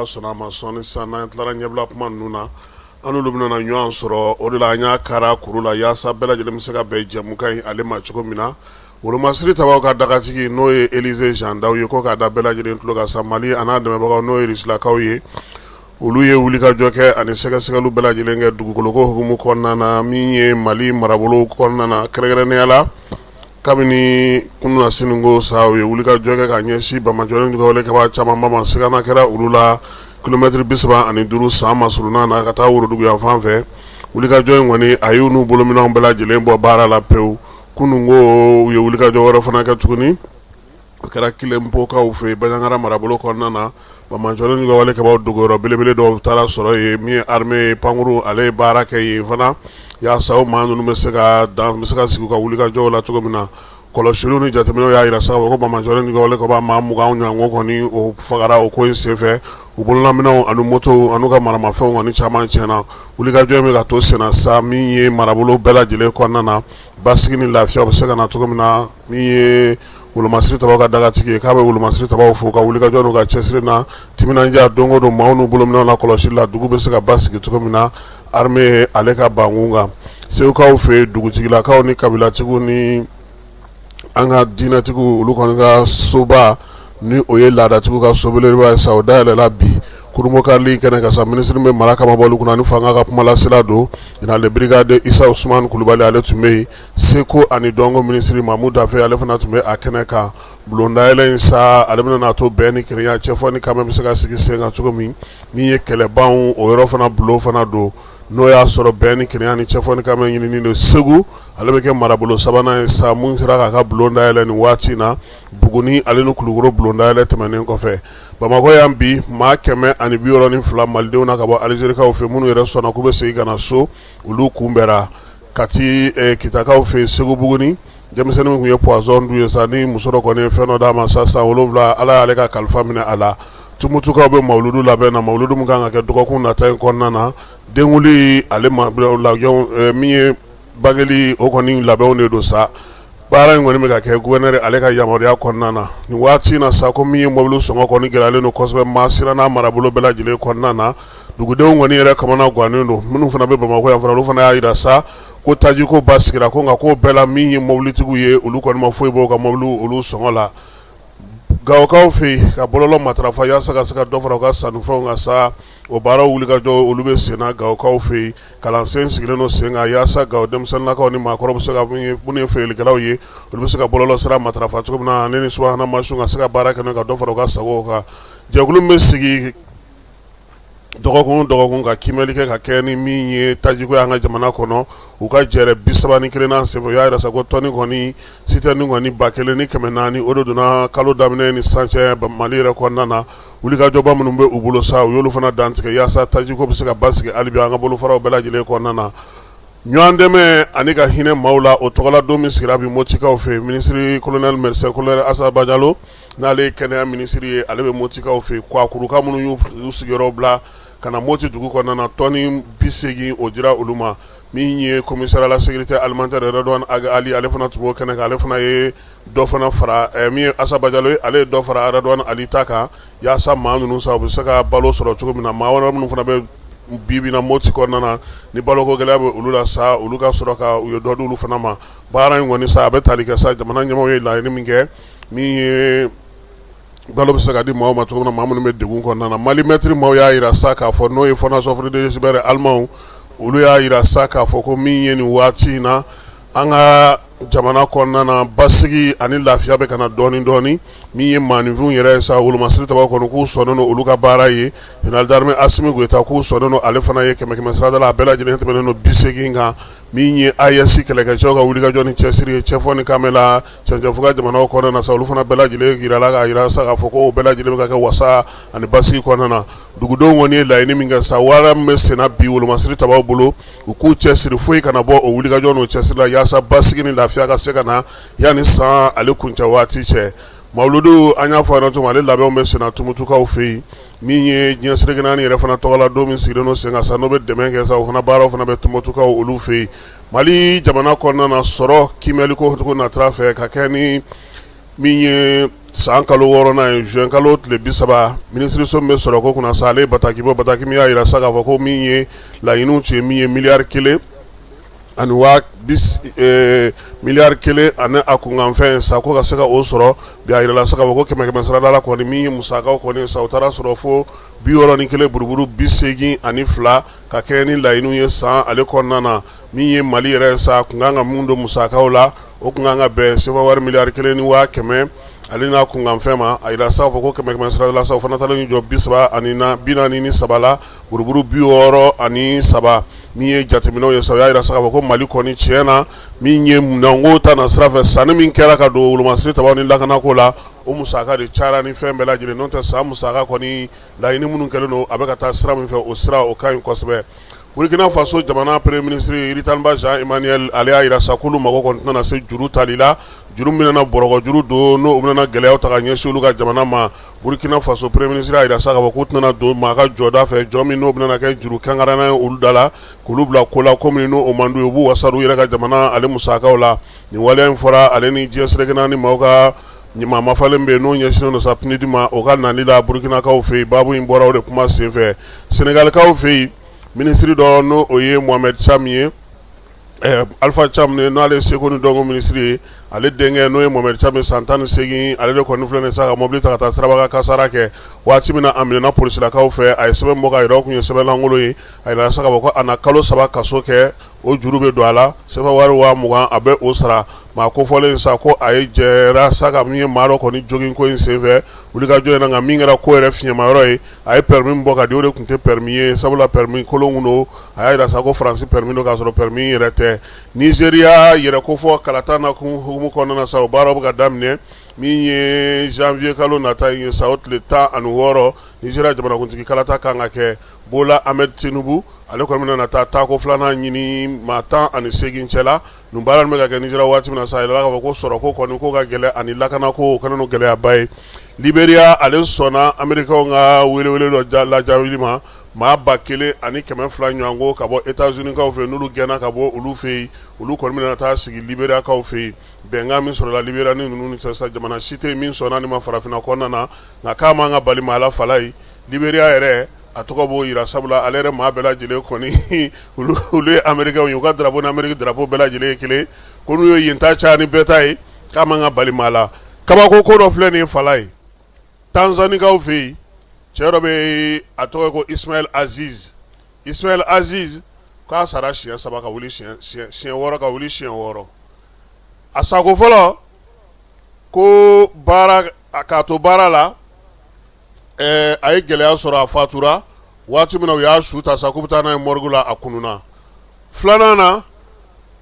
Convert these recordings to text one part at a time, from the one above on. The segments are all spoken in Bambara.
Ala sɔnna a ma, sɔɔni sisan n'an tilara ɲɛbila kuma ninnu na, an n'olu bɛna ɲɔgɔn sɔrɔ. O de la an y'a kara kuru la yaasa bɛɛ lajɛlen bɛ se ka bɛn jɛmukan in ale ma cogo min na. Wolomasiri tabaw ka dagatigi, n'o ye Elize Jean Daw ye, ko k'a da bɛɛ lajɛlen tulo kan sa, Mali a n'a dɛmɛbagaw, n'o ye Rusilakaw ye, olu ye wulikajɔ kɛ ani sɛgɛsɛgɛliw bɛɛ lajɛlen kɛ dugukoloko hukumu kɔnɔna na, min ye Mali marabolo kɔnɔna na, kɛrɛnkɛrɛnnenya la kabini kunun siniko sa, u ye wulikajɔ kɛ ka ɲɛsin banbaanciwale juguwale kɛbaa camanba ma. Sigana kɛra olu la kilomɛtiri 35 san masurunna na ka taa worodugu yanfan fɛ. Wulikajɔ in kɔni, a y'u n'u bolominɛnw bɛɛ lajɛlen bɔ baara la pewu. Kunun ko u ye wulikajɔ wɛrɛ fana kɛ tuguni, o kɛra Kilenpokaw fɛ Banjagara marabolo kɔnɔna na. Banbaanciwale juguwale kɛbaaw dogoyɔrɔ belebele dɔw taara sɔrɔ yen. Min ye armée ye, pankuru ale ye baara kɛ yen fana yaasa o maa ninnu bɛ se ka dan bɛ se ka sigi u ka wulikajɔw la cogo min na. Kɔlɔsiliw ni jateminɛw y'a jira sa ko banbaanciwale juguwale kɛbaa maa 20 ɲɔgɔn kɔni, o fagara o ko in senfɛ. U bololaminɛnw ani motow an'u ka maramafɛnw kɔni caman tiɲɛna. Wulikajɔ in bɛ ka to senna sa, min ye marabolo bɛɛ lajɛlen kɔnɔna na, basigi ni lafiya bɛ se ka na cogo min na. Min ye wolomasiri tabaw ka dagatigi ye, k'a bɛ wolomasiri tabaw fo ka wulikajɔ n'u ka cɛsiri na timinandiya don o don, maaw n'u bolominɛnw na kɔlɔsili la, dugu bɛ se ka basigi cogo min na armée ale ka bankun kan. Segukaw fɛ, dugutigilakaw ni kabilatigiw ni an ka diinɛtigiw, olu kɔni ka soba, ni o ye laadatigiw ka sobeleba ye sa, o dayɛlɛla bi kurunbonkarili kɛnɛ kan sa. Minisiri bɛ mara kama bɔli kunna ni fanga ka kumalasela don, général de brigade Isa Usumani Kulubali, ale tun bɛ yen. Seko ani dɔnko minisiri Mamu Dafe, ale fana tun bɛ a kɛnɛ kan. Bulondayɛlɛ in sa, ale bɛna n'a to bɛn ni kelenya, cɛfɔ ni kanbɛn bɛ se ka sigi sen kan cogo min. Min ye kɛlɛbanw, o yɔrɔ fana bulon fana don, n'o y'a sɔrɔ bɛn ni kelenya ni cɛfɔ ni kanbɛn ɲinini don. Segu ale bɛ kɛ marabolo sabanan ye sa mun sera k'a ka bulon dayɛlɛ nin waati in na, Buguni ale ni Kulukoro bulon dayɛlɛ tɛmɛnen kɔfɛ. Bamakɔ yan bi, maa 162 malidenw na ka bɔ Alizerikaw fɛ, minnu yɛrɛ sɔnna k'u bɛ segin ka na so, olu kunbɛra. Kati Kitakaw fɛ Segu Buguni, denmisɛnnin min tun ye poison dun ye sa, ni muso dɔ kɔni ye fɛn dɔ d'a ma sa, san 7, Ala y'ale ka kalifa minɛ a la. Tumutukaw bɛ mawuludu labɛn na, mawuludu min kan ka kɛ dɔgɔkun nata in kɔnɔna na. Denkunli ale ma min ye bangeli, o kɔni labɛnw de don sa. Baara in kɔni bɛ ka kɛ gouverneur ale ka yamaruya kɔnɔna na nin waati in na sa. Ko min ye mobili sɔngɔ kɔni gɛlɛyalen don kosɛbɛ Masina n'a marabolo bɛɛ lajɛlen kɔnɔna na, dugudenw kɔni yɛrɛ kamana gannen don. Minnu fana bɛ Bamakɔ yan fana, olu fana y'a jira sa ko tajiko basigira, ko nka k'o bɛɛ la, min ye mobilitigiw ye, olu kɔni ma foyi bɔ u ka mobili olu sɔngɔ la. Gawokaw fɛ yen, ka bɔlɔlɔ matarafa yaasa ka se ka dɔ fara u ka sannifɛnw kan sa, o baaraw wulikajɔ olu bɛ senna Gawokaw fɛ yen. Kalansen sigilen don sen kan yaasa Gawo denmisɛnninnakaw ni maakɔrɔw bɛ se ka minnu ye feerelikɛlaw ye, olu bɛ se ka bɔlɔlɔ sira matarafa cogo min na, ani ni subahana mansinw ka se ka baara kɛ, ka dɔ fara u ka sagow kan. Jɛkulu min bɛ sigi dɔgɔkun dɔgɔkun ka kiimɛli kɛ ka kɛ ni min ye tajiko y'an ka jamana kɔnɔ, u ka jɛrɛ 31nan senfɛ, u y'a jira sa ko tɔni kɔni citerne kɔni 1400, o de donna kalo daminɛ ni sisan cɛ Mali yɛrɛ kɔnɔna na. Wulikajɔba minnu bɛ u bolo sa, u y'olu fana dantigɛ yaasa tajiko bɛ se ka basigi hali bi an ka bolofaraw bɛɛ lajɛlen kɔnɔna na. Ɲɔgɔn dɛmɛ ani ka hinɛ maaw la, o tɔgɔla don min sigira bi Motikaw fɛ, minisiri colonel médecin colonel Asa Bajalo, n'ale ye kɛnɛya minisiri ye, ale bɛ Motikaw fɛ. Kuwakuruka minnu y'u sigiyɔrɔ bila ka na Moti dugu kɔnɔna na, tɔni 80 o dira olu ma. Min ye commissaire à la sécurité alimentaire Redouane Ag Ali, ale fana tun b'o kɛnɛ kan. Ale fana ye dɔ fana fara, min ye Asa Bajalo ye, ale ye dɔ fara Redouane Ali ta kan yaasa maa ninnu sa, u bɛ se ka balo sɔrɔ cogo min na. Maa wɛrɛ minnu fana bɛ bi bi na Moti kɔnɔna na, ni baloko gɛlɛya bɛ olu la sa, olu ka sɔrɔ ka u ye dɔ di olu fana ma. Baara in kɔni sa, a bɛ tali kɛ sa jamana ɲɛmaaw ye laɲini min kɛ, min ye balo bɛ se ka di maaw ma cogo min na, maa minnu bɛ degun kɔnɔna na. Mali mɛtiri maaw y'a jira sa k'a fɔ, n'o ye Fondation Friedrich Ebert alimanw, olu y'a jira sa k'a fɔ ko min ye nin waati in na, an ka jamana kɔnɔna na, basigi ani lafiya bɛ ka na dɔɔnin dɔɔnin. Min ye maaninfinw yɛrɛ ye sa, wolomasiri tabaw kɔni k'u sɔnnen don olu ka baara ye. Général d'armée Asimi Goyita k'u sɔnnen don ale fana ye kɛmɛ kɛmɛ sarada la, a bɛɛ lajɛlen tɛmɛnen don 80 kan. Min ye AES kɛlɛkɛcɛw ka wulikajɔ ni cɛsiri ye cɛfɔ ni kanbɛn la cɛncɛnfuga jamanaw kɔnɔna na sa, olu fana bɛɛ lajɛlen jirala k'a jira sa k'a fɔ ko o bɛɛ lajɛlen bɛ ka kɛ wasa ani basigi kɔnɔna na. Dugudenw kɔni ye laɲini min kɛ sa, wara min bɛ senna bi wolomasiri tabaw bolo, u k'u cɛsiri, foyi kana bɔ o wulikajɔ n'o cɛsiri la yaasa basigi ni lafiya ka se ka na yanni san ale kuncɛ waati cɛ. Mawuludu, an y'a fɔ a cogo ale labɛnw bɛ senna Tumutukaw fɛ yen. Min ye diɲɛ seleke naani yɛrɛ fana tɔgɔla don min sigilen don sen kan sa, n'o bɛ dɛmɛ kɛ sa, o fana baaraw fana bɛ Tumutukaw olu fɛ yen. Mali jamana kɔnɔna na, sɔrɔ kiimɛliko natira fɛ ka kɛ ni min ye San kalo wɔɔrɔnan ye, juin kalo tile 30, minisiriso min bɛ sɔrɔko kunna sa, ale ye bataki bɔ, bataki min y'a jira sa k'a fɔ ko min ye laɲiniw tun ye min ye miliyari 1 ani waa miliyari 1 ani a kunkanfɛn sa, ko ka se ka o sɔrɔ. Bi, a jirala sa k'a fɔ ko kɛmɛ kɛmɛ sarada la kɔni, min ye musakaw kɔni sa, u taara sɔrɔ fo 61 buruburu 82 ka kɛɲɛ ni laɲiniw ye san ale kɔnɔna na. Min ye Mali yɛrɛ sa, kun kan ka mun don musakaw la, o kun kan ka bɛn sefa wari miliyari 1 ni 100 ale n'a kunkanfɛn ma. A jira sa k'a fɔ ko kɛmɛ kɛmɛ sarada la sa, o fana taalen jɔ bi saba ani 43 la buruburu 63. Min ye jateminɛw ye sa, o y'a jira sa k'a fɔ ko Mali kɔni, tiɲɛ na, min ye minɛnko ta na sira fɛ, sanni min kɛra ka don wolomasiri tabaw ni lakanako la, o musaka de cayara ni fɛn bɛɛ lajɛlen. N'o tɛ, san musaka kɔni, laɲini minnu kɛlen don, a bɛ ka taa sira min fɛ, o sira o ka ɲi kosɛbɛ. Burukina Faso jamana premier ministre Ritaniba Jean Emmanuel, ale y'a jira sa k'olu mago kɔni tɛna se juru tali la, juru min bɛna bɔrɔkɔ juru don, n'o bɛna gɛlɛyaw ta ka ɲɛsin olu ka jamana ma. Burukina Faso premier ministre y'a jira sa k'a fɔ k'u tɛna don maa ka jɔda fɛ, jɔ min n'o bɛna kɛ juru kankaranna ye olu da la, k'olu bila ko la, ko min n'o man d'u ye. U b'u wasa don u yɛrɛ ka jamana ale musakaw la. Nin waleya in fɔra ale ni diɲɛ seleke naani maaw ka ɲuman mafalen bɛ yen, n'o ɲɛsinnen don sa PNUD ma, o ka nali la Burukinakaw fɛ yen. Baabu in bɔra o de kuma senfɛ. Senegalikaw fɛ yen, minisiri dɔ, n'o o ye Mohamed Cham ye, Alpha Cham, n'ale ye seko ni dɔnko minisiri ye, ale denkɛ, n'o ye Mohamed Cham ye, san 18, ale de kɔni filɛ nin sa ka mobili ta ka taa sirabakan kasara kɛ. Waati min na a minɛna polisilakaw fɛ, a ye sɛbɛn bɔ ka yira, o tun ye sɛbɛnlankolon ye. A yirala sa k'a fɔ ko a na kalo 3 kaso kɛ, o juru bɛ don a la, sefa wari 20,000, a bɛ o sara. Maa kofɔlen sa ko a ye jɛra sa ka min ye maa dɔ kɔni jogin ko in senfɛ wulikajɔ in na. Nka min kɛra ko yɛrɛ fiɲɛmayɔrɔ ye, a ye permis min bɔ ka di, o de tun tɛ permis ye, sabula permis kolon tun don. A y'a jira sa ko Faransi permis don, k'a sɔrɔ permis yɛrɛ tɛ. Nizeriya yɛrɛ kofɔ kalata na kun hukumu kɔnɔna na sa, o baaraw bɛ ka daminɛ. Min ye janvier kalo nata in ye sa, o tile 16, Nizeriya jamanakuntigi kalata kan ka kɛ. Bola Ahmed Tinubu, ale kɔni bɛna taa taako filanan ɲini maa 18 cɛ la. Nin baara bɛ ka kɛ Nizeriya waati min na sa, a yirala k'a fɔ ko sɔrɔko kɔni ko ka gɛlɛn ani lakanako, o kɛlen don gɛlɛyaba ye. Liberiya, ale sɔnna Amerikaw ka welewele dɔ lajabili ma, maa 1200 ɲɔgɔn ka bɔ États-Unis kaw fɛ, n'olu gɛnna ka bɔ olu fɛ yen, olu kɔni bɛna taa sigi Liberiyakaw fɛ yen. Bɛnkan min sɔrɔla Liberiya ni ninnu cɛ sa, jamana si tɛ min sɔnna nin ma farafinna kɔnɔna na, nka k'a man ka bali maa la fala ye. Liberiya yɛrɛ, a tɔgɔ b'o jira, sabula ale yɛrɛ maa bɛɛ lajɛlen kɔni, olu ye Amerikaw ye, u ka drapeau ni Ameriki drapeau bɛɛ lajɛlen ye kelen. Ko n'u ye yen ta caya ni bɛɛ ta ye, k'a man ka bali maa la. Kabako ko dɔ filɛ nin ye fala ye, Tanzanikaw fɛ yen, cɛ dɔ bɛ yen, a tɔgɔ ye ko Ismail Aziz. Ismail Aziz k'a sara siɲɛ 3 ka wuli, siɲɛ 6 ka wuli, siɲɛ 6. A sako fɔlɔ ko baara, k'a to baara la, a ye gɛlɛya sɔrɔ, a fatura. Waati min na u y'a su ta sa k'u bɛ taa n'a ye morgue la, a kununna. Filanan na,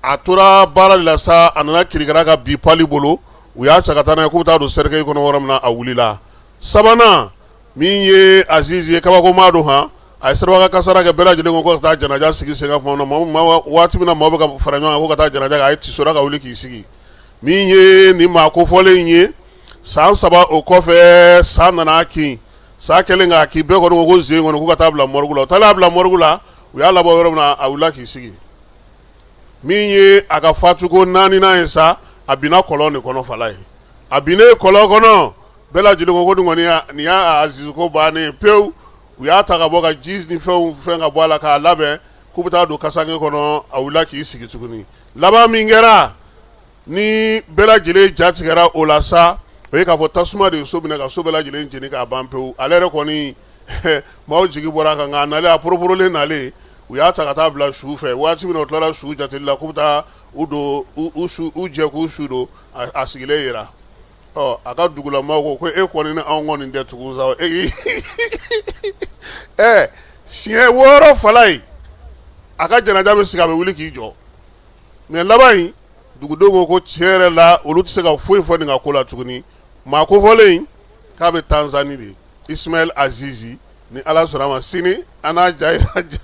a tora baara de la sa, a nana kirikara ka bin pali bolo, u y'a cɛ ka taa n'a ye k'u bɛ taa don cercueil kɔnɔ yɔrɔ min na, a wulila. Sabanan min ye Aziz ye, kabakoma don han, a ye sirabakan kasara kɛ, bɛɛ lajɛlen ko ka taa janaja sigi sen kan tuma min na, waati min na maaw bɛ ka fara ɲɔgɔn kan ko ka taa janaja kɛ, a ye tisora ka wuli k'i sigi. Min ye nin maa kofɔlen in ye, san 3 o kɔfɛ, sa nana kin. Sa kɛlen k'a kin, bɛɛ kɔni ko sen kɔni k'u ka taa bila morgue la. U taara bila morgue la, u y'a labɔ yɔrɔ min na, a wulila k'i sigi. Min ye a ka fatuko naaninan ye sa, a binna kɔlɔn de kɔnɔ fala ye. A binnen kɔlɔn kɔnɔ, bɛɛ lajɛlen ko nin kɔni, nin y'a Aziz ko bannen pewu. U y'a ta ka bɔ ka ji ni fɛnw fɛn ka bɔ a la k'a labɛn k'u bɛ taa don kasange kɔnɔ, a wulila k'i sigi tuguni. Laban min kɛra ni bɛɛ lajɛlen ja tigɛra o la sa, o ye k'a fɔ tasuma de ye so minɛ ka so bɛɛ lajɛlen jeni k'a ban pewu. Ale yɛrɛ kɔni, maaw jigi bɔra a kan, nka a nalen, a poroporolen nalen, u y'a ta ka taa bila su fɛ. Waati min na u tilara su jateli la k'u bɛ taa u don u su u jɛ k'u su don, a sigilen yera. Ɔ, a ka dugulamaaw ko e kɔni ni anw kɔni tɛ tugun sa. E ɛ siɲɛ 6 fala ye, a ka janaja bɛ sigi, a bɛ wuli k'i jɔ. Mais laban in, dugudenw ko ko tiɲɛ yɛrɛ la, olu tɛ se ka foyi fɔ nin ka ko la tuguni. Maa kofɔlen in k'a bɛ Tanzanie de, Ismail Azizi. Ni Ala sɔnna a ma, sini an n'a ja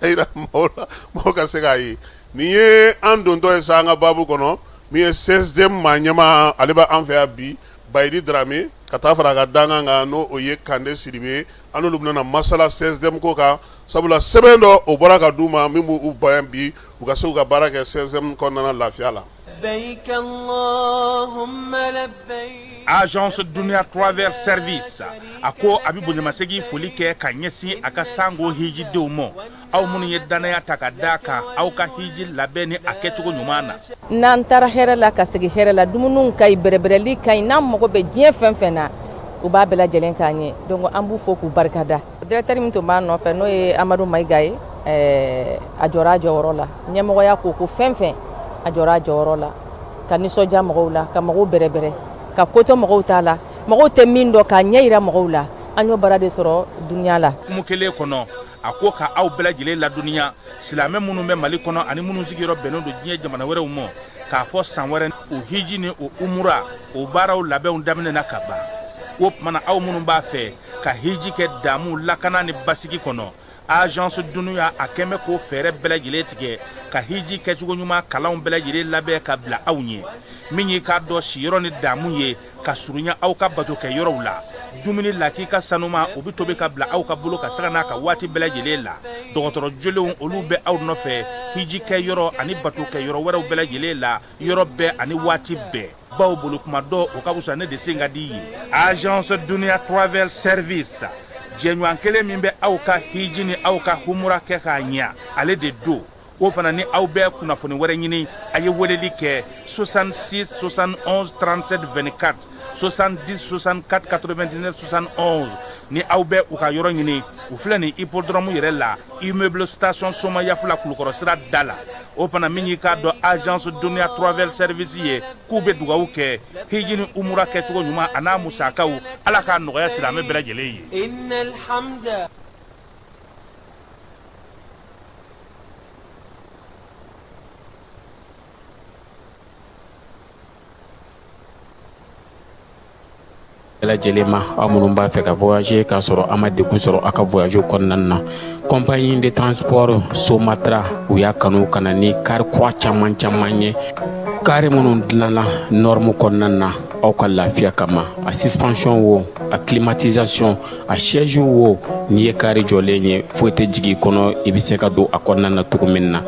yira maaw la, maaw ka se k'a ye. Nin ye an dontɔ ye sa an ka baabu kɔnɔ. Min ye CSDM maa ɲɛmaa, ale bɛ an fɛ yan bi, Bayidi Darame, ka taa fara a ka dankan kan, n'o o ye Kande Sidibe. An n'olu bɛna masala CSDM ko kan, sabula sɛbɛn dɔ o bɔra ka d'u ma min b'u bayan bi u ka se k'u ka baara kɛ CSDM kɔnɔna lafiya la. Agence Dunia Travel Service a ko a bɛ bonyamasegin foli kɛ ka ɲɛsin a ka sango hijidenw ma aw minnu ye dannaya ta ka da kan aw ka hiji labɛn ni a kɛcogo ɲuman na. N'an taara hɛrɛ la ka segin hɛrɛ la dumuniw ka ɲi bɛrɛbɛrɛli ka ɲi n'an mago bɛ diɲɛ fɛn fɛn na u b'a bɛɛ lajɛlen k'an ye donc an b'u fo k'u barikada directeur min tun b'a nɔfɛ n'o ye Amadu Mayiga ye ɛɛ a jɔra a jɔyɔrɔ la ɲɛmɔgɔya ko ko fɛn fɛn a jɔra a jɔyɔrɔ la ka nisɔndiya mɔgɔw la ka mɔgɔw bɛrɛbɛrɛ ka ko to mɔgɔw ta la mɔgɔw tɛ min dɔn k'a ɲɛ yira mɔgɔw la an y'o baara de sɔrɔ Dunia la. Hukumu kelen kɔnɔ a ko ka aw bɛɛ lajɛlen ladɔnniya silamɛ minnu bɛ Mali kɔnɔ ani minnu sigiyɔrɔ bɛnnen don diɲɛ jamana wɛrɛw ma k'a fɔ san wɛrɛ o hiji ni o umura o baaraw labɛnw daminɛna ka ban o tuma na aw minnu b'a fɛ ka hiji kɛ damu lakana ni basigi kɔnɔ Agence Dunia a kɛn bɛ k'o fɛɛrɛ bɛɛ lajɛlen tigɛ ka hiji kɛcogo ɲuman kalanw bɛɛ lajɛlen labɛn ka bila aw ɲɛ min y'i k'a dɔn siyɔrɔ ni damu ye ka surunya aw ka bato kɛ yɔrɔw la dumuni lakika sanuma o bɛ tobi ka bila aw ka bolo kan sanga n'a ka waati bɛɛ lajɛlen la dɔgɔtɔrɔ jolenw olu bɛ aw nɔfɛ hiji kɛ yɔrɔ ani bato kɛ yɔrɔ wɛrɛw bɛɛ lajɛlen la yɔrɔ bɛɛ ani waati bɛɛ baw bolo kuma dɔ o ka fisa ne de sen ka di ye agence Dunia Travel Service jɛɲɔgɔn kelen min bɛ aw ka hiji ni aw ka humura kɛ k'a ɲɛ ale de don o fana ni aw bɛ kunnafoni wɛrɛ ɲini a ye weleli kɛ 66 71 37 24 70 64 99 71 ni aw bɛ u ka yɔrɔ ɲini u filɛ nin hippodrome yɛrɛ la immeuble station Somayaf la Kulukɔrɔ sira da la o fana min y'i k'a dɔn agence Dunia Travel Service ye k'u bɛ dugawu kɛ hiji ni umura kɛcogo ɲuman a n'a musakaw Ala k'a nɔgɔya silamɛ bɛɛ lajɛlen ye. Bɛɛ lajɛlen ma aw minnu b'a fɛ ka voyager k'a sɔrɔ a ma degun sɔrɔ aw ka voyage kɔnɔna na compagnie de transport Somatra u y'a kanu ka na ni kari kura caman caman ye kari minnu dilanna norme kɔnɔna na aw ka lafiya kama a suspension wo a climatisation a siège wo n'i ye kari jɔlen ye foyi tɛ jigin i kɔnɔ i bɛ se ka don a kɔnɔna na cogo min na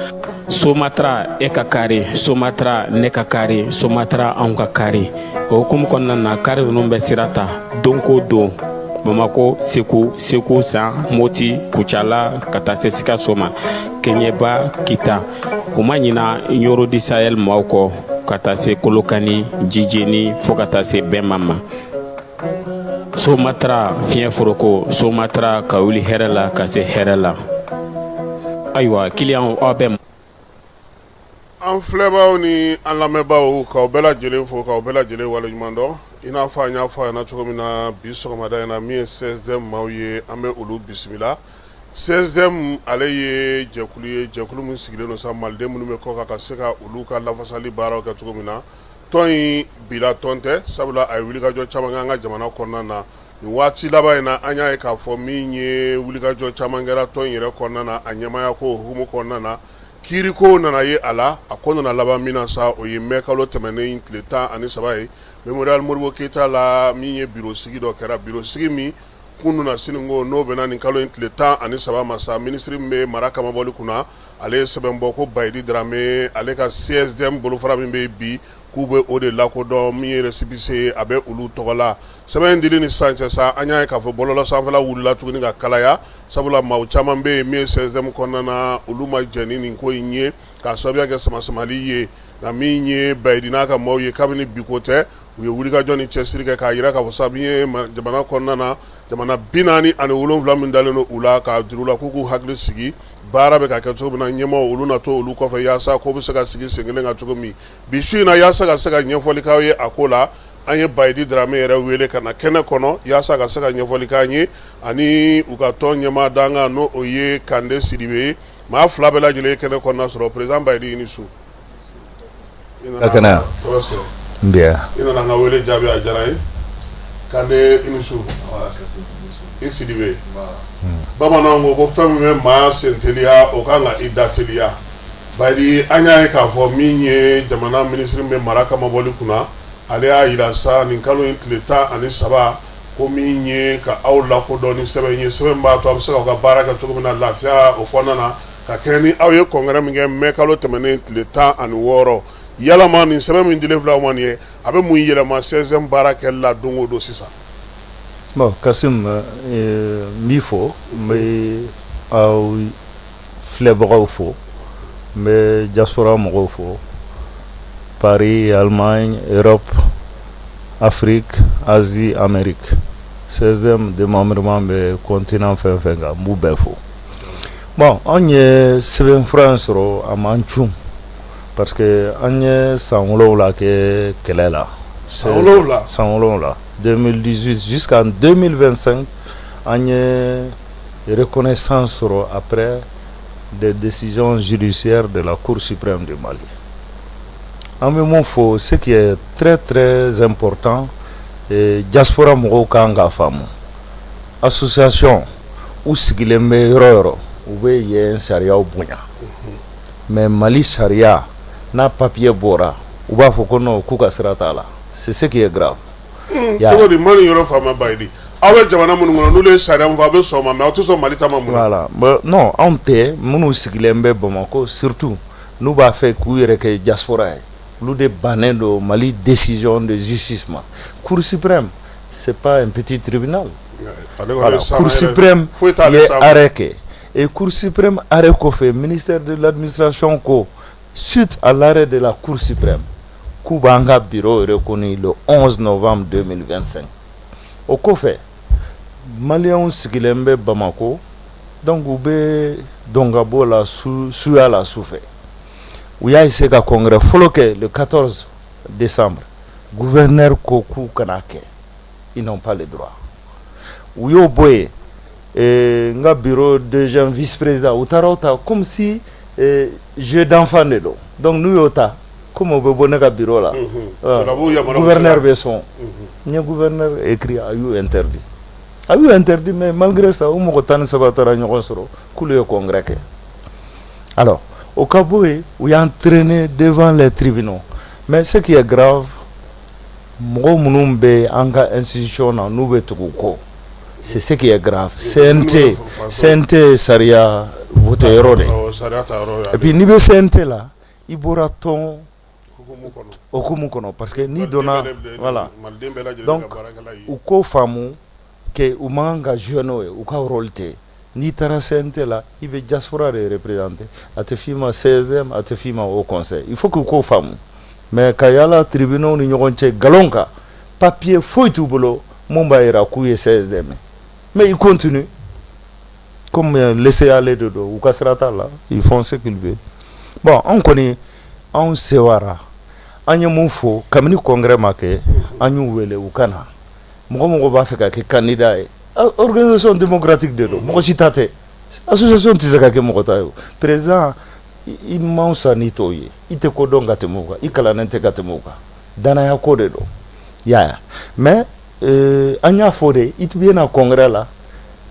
Somatra e ka kari Somatra ne ka kari Somatra anw ka kari o hukumu kɔnɔna na kari ninnu bɛ sira ta don ko don Bamakɔ Segu Segu San Moti Kucala ka taa se Sikaso ma Kɛɲɛba Kita u ma ɲina Ɲɔrɔ du Sahel maaw kɔ ka taa se Kolokani Jijeni fo ka taa se Bɛma ma Somatra fiɲɛ foroko Somatra ka wuli hɛrɛ la ka se hɛrɛ la ayiwa kiliyanw aw bɛ An filɛbaaw ni an lamɛnbaaw k'aw bɛɛ lajɛlen fo k'aw bɛɛ lajɛlen waleɲuman dɔn i n'a fɔ an y'a fɔ a ɲɛna cogo min na bi sɔgɔmada in na min ye CSDM maaw ye an bɛ olu bisimila CSDM ale ye jɛkulu ye jɛkulu min sigilen don sa maliden minnu bɛ kɔkan ka se ka olu ka lafasali baaraw kɛ cogo min na tɔn in bila tɔn tɛ sabula a ye wulikajɔ caman kɛ an ka jamana kɔnɔna na nin waati laban in na an y'a ye k'a fɔ min ye wulikajɔ caman kɛra tɔn in yɛrɛ kɔnɔna na a ɲɛmaaya ko hukumu kɔnɔna na kiiriko nana ye a la a ko nana laban min na sa o ye mɛ kalo tɛmɛnen tile 13 ye Mémorial Modibo Keyita la min ye biro sigi dɔ kɛra biro sigi min kunun sini ko n'o bɛnna nin kalo in tile 13 ma sa minisiri min bɛ mara kamabɔli kunna ale ye sɛbɛn bɔ ko Bayidi Darame ale ka CSDM bolofara min bɛ bi k'u bɛ o de lakodɔn min ye récépissé ye a bɛ olu tɔgɔ la sɛbɛn in dili ni sisan cɛ sa an y'a ye k'a fɔ bɔlɔlɔ sanfɛla wulila tuguni ka kalaya sabula maa caman bɛ yen min ye CSDM kɔnɔna na olu ma jɛn ni nin ko in ye k'a sababuya kɛ samasamali ye nka min ye Bayidi n'a ka maaw ye kabini bi ko tɛ u ye wulikajɔ ni cɛsiri kɛ k'a jira k'a fɔ sa min ye jamana kɔnɔna na jamana 47 min dalen don u la k'a jira u la k'u k'u hakili sigi baara bɛ ka kɛ cogo min na ɲɛmaaw olu na to olu kɔfɛ yaasa ko bɛ se ka sigi sen kelen kan cogo min bi su in na yaasa ka se ka ɲɛfɔli k'aw ye a ko la an ye Bayidi Darame yɛrɛ wele ka na kɛnɛ kɔnɔ yaasa ka se ka ɲɛfɔli k'an ye ani u ka tɔn ɲɛmaa dankan n'o o ye Kande Sidibe ye maa fila bɛɛ lajɛlen ye kɛnɛ kɔnɔna sɔrɔ président Bayidi i ni su Ka kɛnɛ i nana an ka wele jaabi a diyara n ye Kande i ni su i Sidibe bamananw ko ko fɛn min bɛ maa sen teliya o kan ka i da teliya Bayidi an y'a ye k'a fɔ min ye jamana minisiri min bɛ mara kamabɔli kunna ale y'a jira sa nin kalo in tile 13 ko min ye ka aw lakodɔn ni sɛbɛn ye sɛbɛn b'a to a bɛ se k'aw ka baara kɛ cogo min na lafiya o kɔnɔna na ka kɛɲɛ ni aw ye congrès min kɛ mɛ kalo tɛmɛnen tile 16. Yalama nin sɛbɛn min dilen filɛ aw ma nin ye, a bɛ mun yɛlɛma CSDM baara kɛli la don o don sisan? Bon Kasim, n b'i fo, n bɛ aw filɛbagaw fo, n bɛ diaspora mɔgɔw fo, Paris, Allemagne, Europe, Afrique, Asie, Amérique. CSDM démembrement bɛ continent fɛn fɛn kan, n b'u bɛɛ fo. Bon, anw ye sɛbɛnfura in sɔrɔ, a m'an cun parce que an ye san 7 kɛ kɛlɛ la. San 7? San 7, 2018 jusqu'en 2025, an ye reconnaissance sɔrɔ après des décisions judiciaires de la Cour suprême du Mali. An bɛ mun fɔ, ce qui est très très important, diaspora mɔgɔw kan k'a faamu, association u sigilen bɛ yɔrɔ yɔrɔ, u bɛ yen sariyaw bonya, mais Mali sariya n'a papier bɔra, u b'a fɔ ko non, k'u ka sira t'a la. C'est ce qui est grave. Cogo di? Ma nin yɔrɔ faamu Bayidi. Aw bɛ jamana minnu kɔnɔ, n'olu ye sariya min fɔ, aw bɛ sɔn o ma, mais aw tɛ sɔn Mali ta ma mun na? Voilà, bon, non, anw tɛ, minnu sigilen bɛ Bamakɔ surtout, n'u b'a fɛ k'u yɛrɛ kɛ diaspora ye, olu de bannen don Mali décision de justice ma. Cour suprême, c'est pas un petit tribunal. Voilà, Cour suprême ye arrêt kɛ et Cour suprême arrêt kɔfɛ, ministère de l'administration ko suite à l'arrêt de la Cour suprême, k'u b'an ka bureau reconnu le 11 novembre 2025. O kɔfɛ, maliyɛnw sigilen bɛ Bamako, donc u bɛ don ka bɔ la suya la sufɛ. U y'a essayer ka congrès fɔlɔ kɛ le 14 décembre, gouverneur ko k'u kana kɛ, ils n'ont pas le droit. U y'o bɔ yen, n ka bureau deuxième vice président, u taara o ta comme si jeu d'enfant de don. Donc n'u y'o ta, comme o bɛ bɔ ne ka bureau la, gouverneur bɛ sɔn. N ye gouverneur écrit, a y'u interdit, a y'u interdit. Mais malgré ça, u mɔgɔ 13 taara ɲɔgɔn sɔrɔ k'olu ye congrès kɛ. Alors o ka bɔ yen, u y'an traîner devant les tribunaux. Mais ce qui est grave, mɔgɔ minnu bɛ an ka institution na, n'u bɛ tugu u kɔ, c'est ce qui est grave. CNT, CNT ye sariya voté yɔrɔ de. Et puis n'i bɛ CNT la, i bɔra tɔn hukumu kɔnɔ, parce que n'i donna, voilà. Donc u k'o faamu que u man kan ka jouer n'o ye, u ka rôle tɛ. N'i taara CNT la, i bɛ diaspora de représenter, a tɛ f'i ma CSDM, a tɛ f'i ma Haut Conseil. Il faut que u k'o faamu. Mais ka yala tribunaux ni ɲɔgɔn cɛ nkalon kan, papier foyi t'u bolo mun b'a jira k'u ye CSDM, mais ils continuent comme laisser aller de don, u ka sira t'a la, ils font ce qu'ils veulent. Bon, anw kɔni, anw sewara. An ye mun fɔ? Kabini congrès ma kɛ, an y'u wele u ka na. Mɔgɔ mɔgɔ b'a fɛ ka kɛ candidat ye, organisation démocratique de don, mɔgɔ si ta tɛ. Association tɛ se ka kɛ mɔgɔ ta ye. O président, i man fisa ni tɔw ye, i tɛ ko dɔn ka tɛmɛ o kan, i kalannen tɛ ka tɛmɛ o kan, danaya ko de don, i y'a ye. Mais an y'a fɔ de, i bɛ na congrès la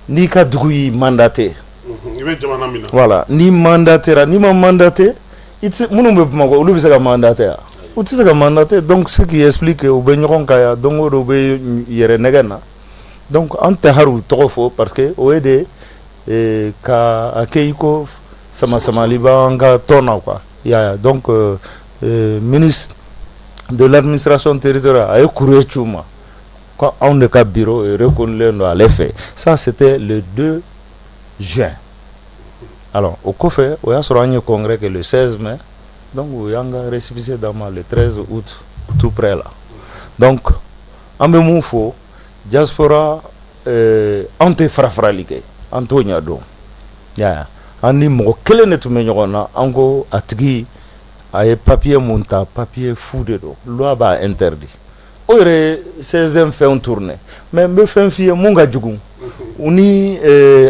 n'i ka dugu y'i mandaté. I bɛ jamana min na. Voilà, n'i mandatera, n'i ma mandaté, i tɛ. Minnu bɛ Bamakɔ, olu bɛ se ka mandaté wa? U tɛ se ka mandaté. Donc ce qui explique u bɛ ɲɔgɔn kan yan don o don, u bɛ yɛrɛ nɛgɛ na. Donc an tɛ hali u tɔgɔ fɔ parce que o ye de ka a kɛ i ko sama samali b'an ka tɔn na quoi, i y'a ye. Donc ministre de l'administration territoriale, a ye courrier ci u ma ko anw de ka bureau reconnu don ale fɛ. Ça, c'était le 2 juin. Alors o kɔfɛ, o y'a sɔrɔ an ye congrès kɛ le 16 mai, donc u y'an ka récépissé d'an ma le 13 août, tout près là. Donc an bɛ mun fɔ diaspora? Anw tɛ fara farali kɛ, an t'o ɲɛ dɔn, i y'a ye. An ni mɔgɔ kelen de tun bɛ ɲɔgɔn na, an ko a tigi a ye papier mun ta, papier fu de don, loi b'a interdit. O yɛrɛ ye 16e fɛnw tourné. Mais n bɛ fɛn f'i ye mun ka jugu, u ni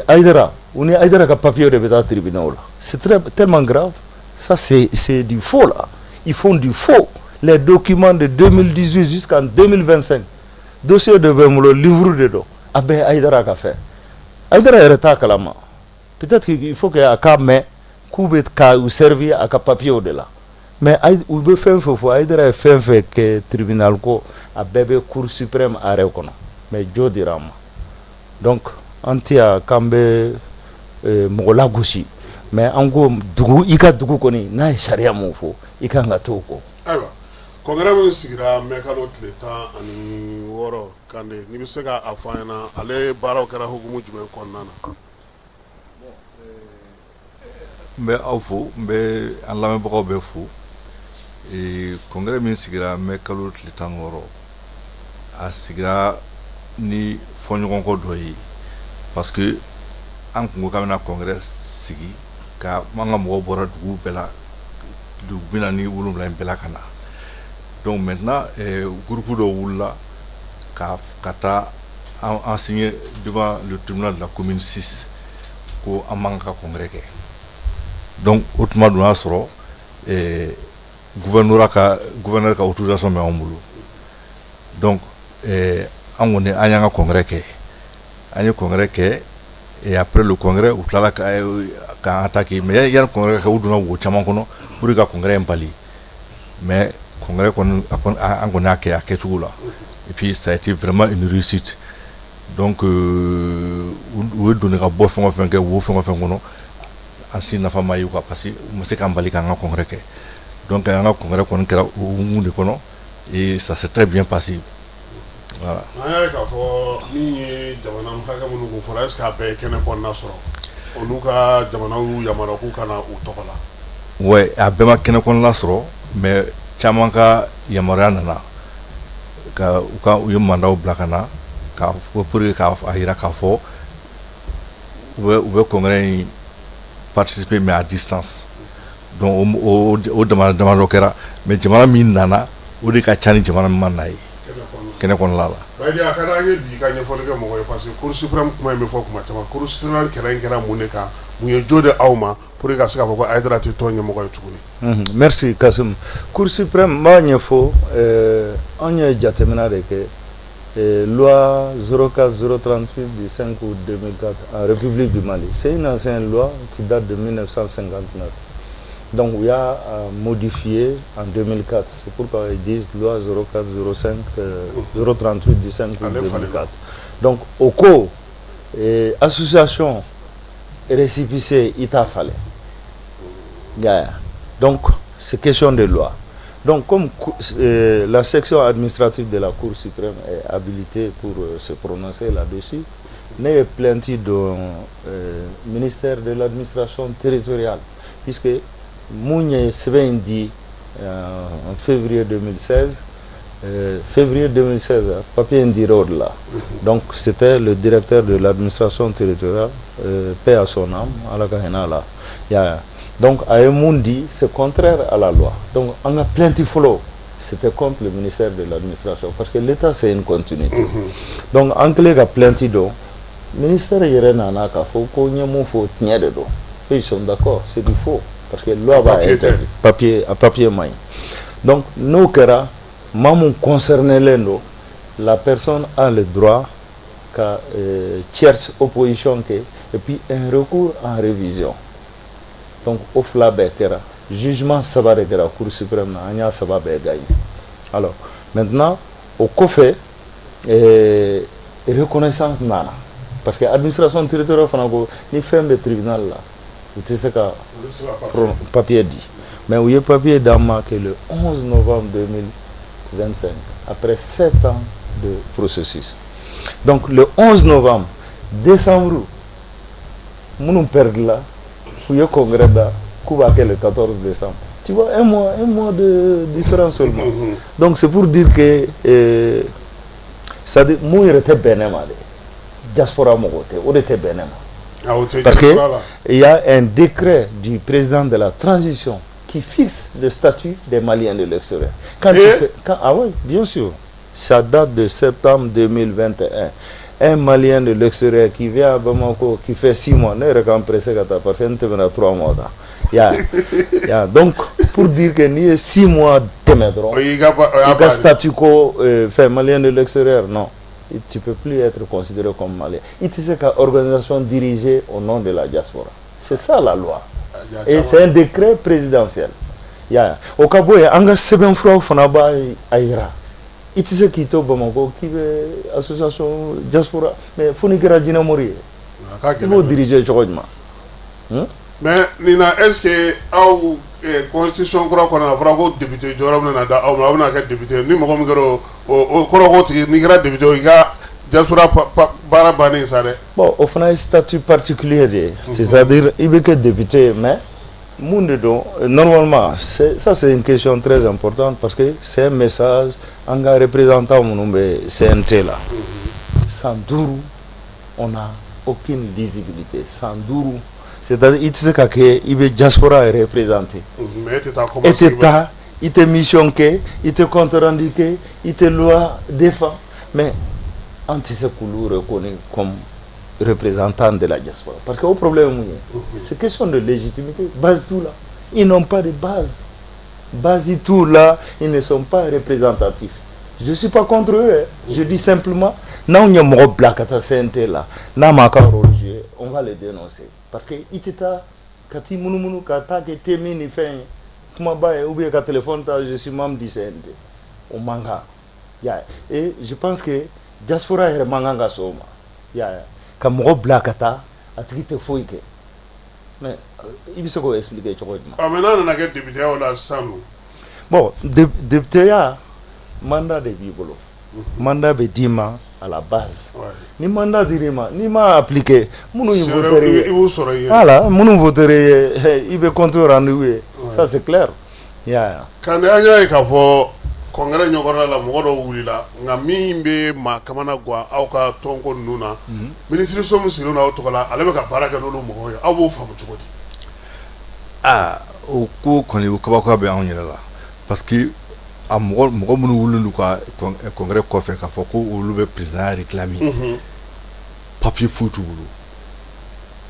Hayidara, u ni Hayidara ka papier de bɛ taa tribunal la. C'est très tellement grave ça, c'est du faux là, ils font du faux. Les documents de 2018 jusqu'en 2025, dossier de bɛ n bolo, livre de don, a bɛɛ Hayidara ka fɛn. Hayidara yɛrɛ t'a kalama. Peut-être qu'il faut que a k'a mɛn k'u bɛ ka u servir a ka papier de la. Mais u bɛ fɛn fɛn fɔ, Hayidara ye fɛn fɛn kɛ tribunal ko, a bɛɛ bɛ Cour suprême arrêt kɔnɔ, mais jo dira an ma. Donc an tɛ yan k'an bɛ mɔgɔ lagosi, mais an ko dugu, i ka dugu kɔni n'a ye sariya mun fɔ, i kan ka t'o kɔ. Ayiwa. Congrès min sigira mai kalo tile 16, Kande, n'i bɛ se k'a fɔ an ɲɛna, ale baaraw kɛra hukumu jumɛn kɔnɔna na? N bɛ aw fo, n bɛ an lamɛnbagaw bɛɛ fo. Congrès min sigira mai kalo tile 16, a sigira ni fɔɲɔgɔnkɔ dɔ ye, parce que an kun ko k'an bɛna congrès sigi ka an ka mɔgɔw bɔra dugu bɛɛ la, dugu 47 in bɛɛ la ka na. Donc maintenant, groupe dɔw wulila ka taa an signer devant le tribunal de la commune 6 ko an man ka congrès kɛ. Donc o tuma dun y'a sɔrɔ gouvernorat ka gouverneur ka autorisation bɛ anw bolo. Donc an kɔni, an y'an ka congrès kɛ, an ye congrès kɛ et après le congrès, u tilala k'an attaquer. Mais yanni congrès ka kɛ, u donna wo caman kɔnɔ pour que ka congrès in bali. Mais congrès kɔni, an kɔni y'a kɛ a kɛcogo la et puis ça a été vraiment une réussite. Donc u ye doni ka bɔ fɛn o fɛn kɛ wo fɛn o fɛn kɔnɔ, an si nafa ma ye quoi, parce que u ma se k'an bali k'an ka congrès kɛ. Donc an ka congrès kɔni kɛra o hukumu de kɔnɔ et ça s'est très bien passé, voilà. An y'a ye k'a fɔ min ye jamana hakɛ minnu kun fɔra, est ce que a bɛɛ ye kɛnɛ kɔnɔna sɔrɔ, olu ka jamanaw y'u yamaruya k'u ka na u tɔgɔ la? Ouais, a bɛɛ ma kɛnɛ kɔnɔna sɔrɔ, mais caman ka yamaruya nana ka u ka u ye mandatw bila ka na ka pour que k'a yira k'a fɔ u bɛ congrès in participer, mais à distance. Donc o jamana damadɔ kɛra, mais jamana min nana, o de ka ca ni jamana min ma na ye kɛnɛ kɔnɔna la. Bayidi, a ka d'an ye bi ka ɲɛfɔli kɛ mɔgɔ ye, parce que Cour suprême kuma in bɛ fɔ kuma caman. Cour suprême kɛlɛ in kɛra mun de kan? Mun ye jo di aw ma pour que ka se k'a fɔ ko Hayidara tɛ tɔn ɲɛmɔgɔ ye tuguni? Merci Kassim. Cour suprême, n b'a ɲɛfɔ, anw ye jateminɛ de kɛ. Loi 04 038 du 5 août 2004 en République du Mali. C'est une ancienne loi qui date de 1959. Donc, il y a modifié en 2004. C'est pourquoi ils disent loi 04 05 038 du 5 août 2004. Donc, au co, association récépissé i t'a falen. Yeah. Donc, c'est question de loi. Donc, comme la section administrative de la Cour suprême est habilitée pour se prononcer là-dessus, ne ye plainte don ministère de l'Administration territoriale, puisque mun ye sɛbɛn in di en février 2016, février 2016, papier in dira o de la. Donc, c'était le directeur de l'administration territoriale, paix à son âme, Ala ka hinɛ a la. Ya, donc a ye mun di, c'est contraire à la loi. Donc an ka plainte fɔlɔ, c'était contre le ministère de l'Administration, parce que l'État, c'est une continuité. Donc an kɛlen ka plainte don, ministère yɛrɛ nana k'a fɔ ko n ye mun fɔ, tiɲɛ de don. Eux, ils sont d'accord, c'est du faux, parce que loi b'a interdit, papier a papier man ɲi. Donc n'o kɛra, maa mun concerné len don, la personne a le droit ka tierce opposition kɛ et puis un recours en révision. Donc o fila bɛɛ kɛra, jugement saba de kɛra Cour suprême na, an y'a saba bɛɛ gagné. Alors maintenant, o kɔfɛ, reconnaissance nana, parce que administration territoriale fana ko ni fɛn bɛ tribunal la, u tɛ se ka papier di. Mais u ye papier d'an ma que le 11 novembre 2025, après 7 ans de processus. Donc le 11 novembre, décembre minnu perdre la, u ye congrès da k'u b'a kɛ le 14 décembre. Tu vois, un mois, un mois de différence seulement. Donc c'est pour dire que c'est à dire mun yɛrɛ tɛ bɛn ne ma dɛ, diaspora mɔgɔ tɛ, o de tɛ bɛn ne ma. Parce que il y a un décret du président de la transition qui fixe le statut des Maliens de l'extérieur. Quand tu fais, quand, ah oui, bien sûr, ça date de septembre 2021. Un Malien de l'extérieur qui vient à Bamako, qui fait 6 mois, ne yɛrɛ k'an pressé ka taa parce que n tɛmɛna 3 mois kan. Ya, donc pour dire que n'i ye 6 mois tɛmɛ dɔrɔn, i ka statut ko fɛn Malien de l'extérieur, non, tu peux plus être considéré comme Malien. I tɛ se ka organisation diriger au nom de la diaspora. C'est ça la loi. Et c'est un décret présidentiel. Ya, o ka bɔ yen, an ka sɛbɛnfuraw fana b'a a yira. I tɛ se k'i to Bamakɔ k'i bɛ association diaspora, mais fo n'i kɛra jinɛmori ye, i b'o diriger cogo jumɛn? Mais nin na, est ce que aw Constitution kura kɔnɔ, a fɔra ko député jɔyɔrɔ bɛna da aw ma, aw bɛna kɛ député. Ni mɔgɔ min kɛra o kɔrɔ ko tigi, n'i kɛra député, i ka diaspora baara bannen sa dɛ. Bon, o fana ye statut particulier de ye, c'est-à-dire i bɛ kɛ député, mais mun de don? Normalement, ça, c'est une question très importante, parce que c'est un message an ka représentant minnu bɛ CNT la. San 5, on n'a aucune visibilité. San 5, c'est-à-dire i tɛ se ka kɛ i bɛ diaspora représenter. Mais e tɛ taa. E tɛ taa, i tɛ mission kɛ, i tɛ compte rendu kɛ, i tɛ loi défend, mais an tɛ se k'olu reconnu comme représentant de la diaspora, parce que o problème ye mun ye? C'est question de légitimité. Base t'u la, ils n'ont pas de base, base t'u la, ils ne sont pas représentatifs. Je suis pas contre eux, hein. Je dis simplement, n'anw ye mɔgɔ bila ka taa CNT la, n'a m'a ka rôle jouer, on va le dénoncer, parce que i tɛ taa ka t'i munumunu ka taa kɛ thé min ni fɛn ye, kumaba ye, ou bien ka téléphone ta, je suis membre du CNT, o man kan. Ya, et je pense que diaspora yɛrɛ man kan ka sɔn o ma. Ya, ka mɔgɔ bila ka taa, a tigi tɛ foyi kɛ, mais i bɛ se k'o expliquer cogo jumɛn? Ah, mais n'a nana kɛ député ya la sisan dun? Bon, député ya, mandat de b'i bolo, mandat bɛ d'i ma à la base. Ni mandat dir'i ma, n'i m'a appliqué, minnu ye voter ye, i b'u sɔrɔ i ye. Voilà, minnu voter ye, i bɛ compte rendu ye, ça c'est clair, ya. Kande, an y'a ye k'a fɔ congrès ɲɛkɔrɔla la, mɔgɔ dɔw wulila, nka min bɛ maa kamana gan aw ka tɔnko ninnu na, minisiri so min sigilen don aw tɔgɔ la, ale bɛ ka baara kɛ n'olu mɔgɔw ye. Aw b'o faamu cogo di? Aa, o ko kɔni, o kabakoya bɛ anw yɛrɛ la, parce que a mɔgɔ mɔgɔ minnu wulilen don ka congrès kɔfɛ k'a fɔ ko olu bɛ président réclamer, papier foyi t'u bolo,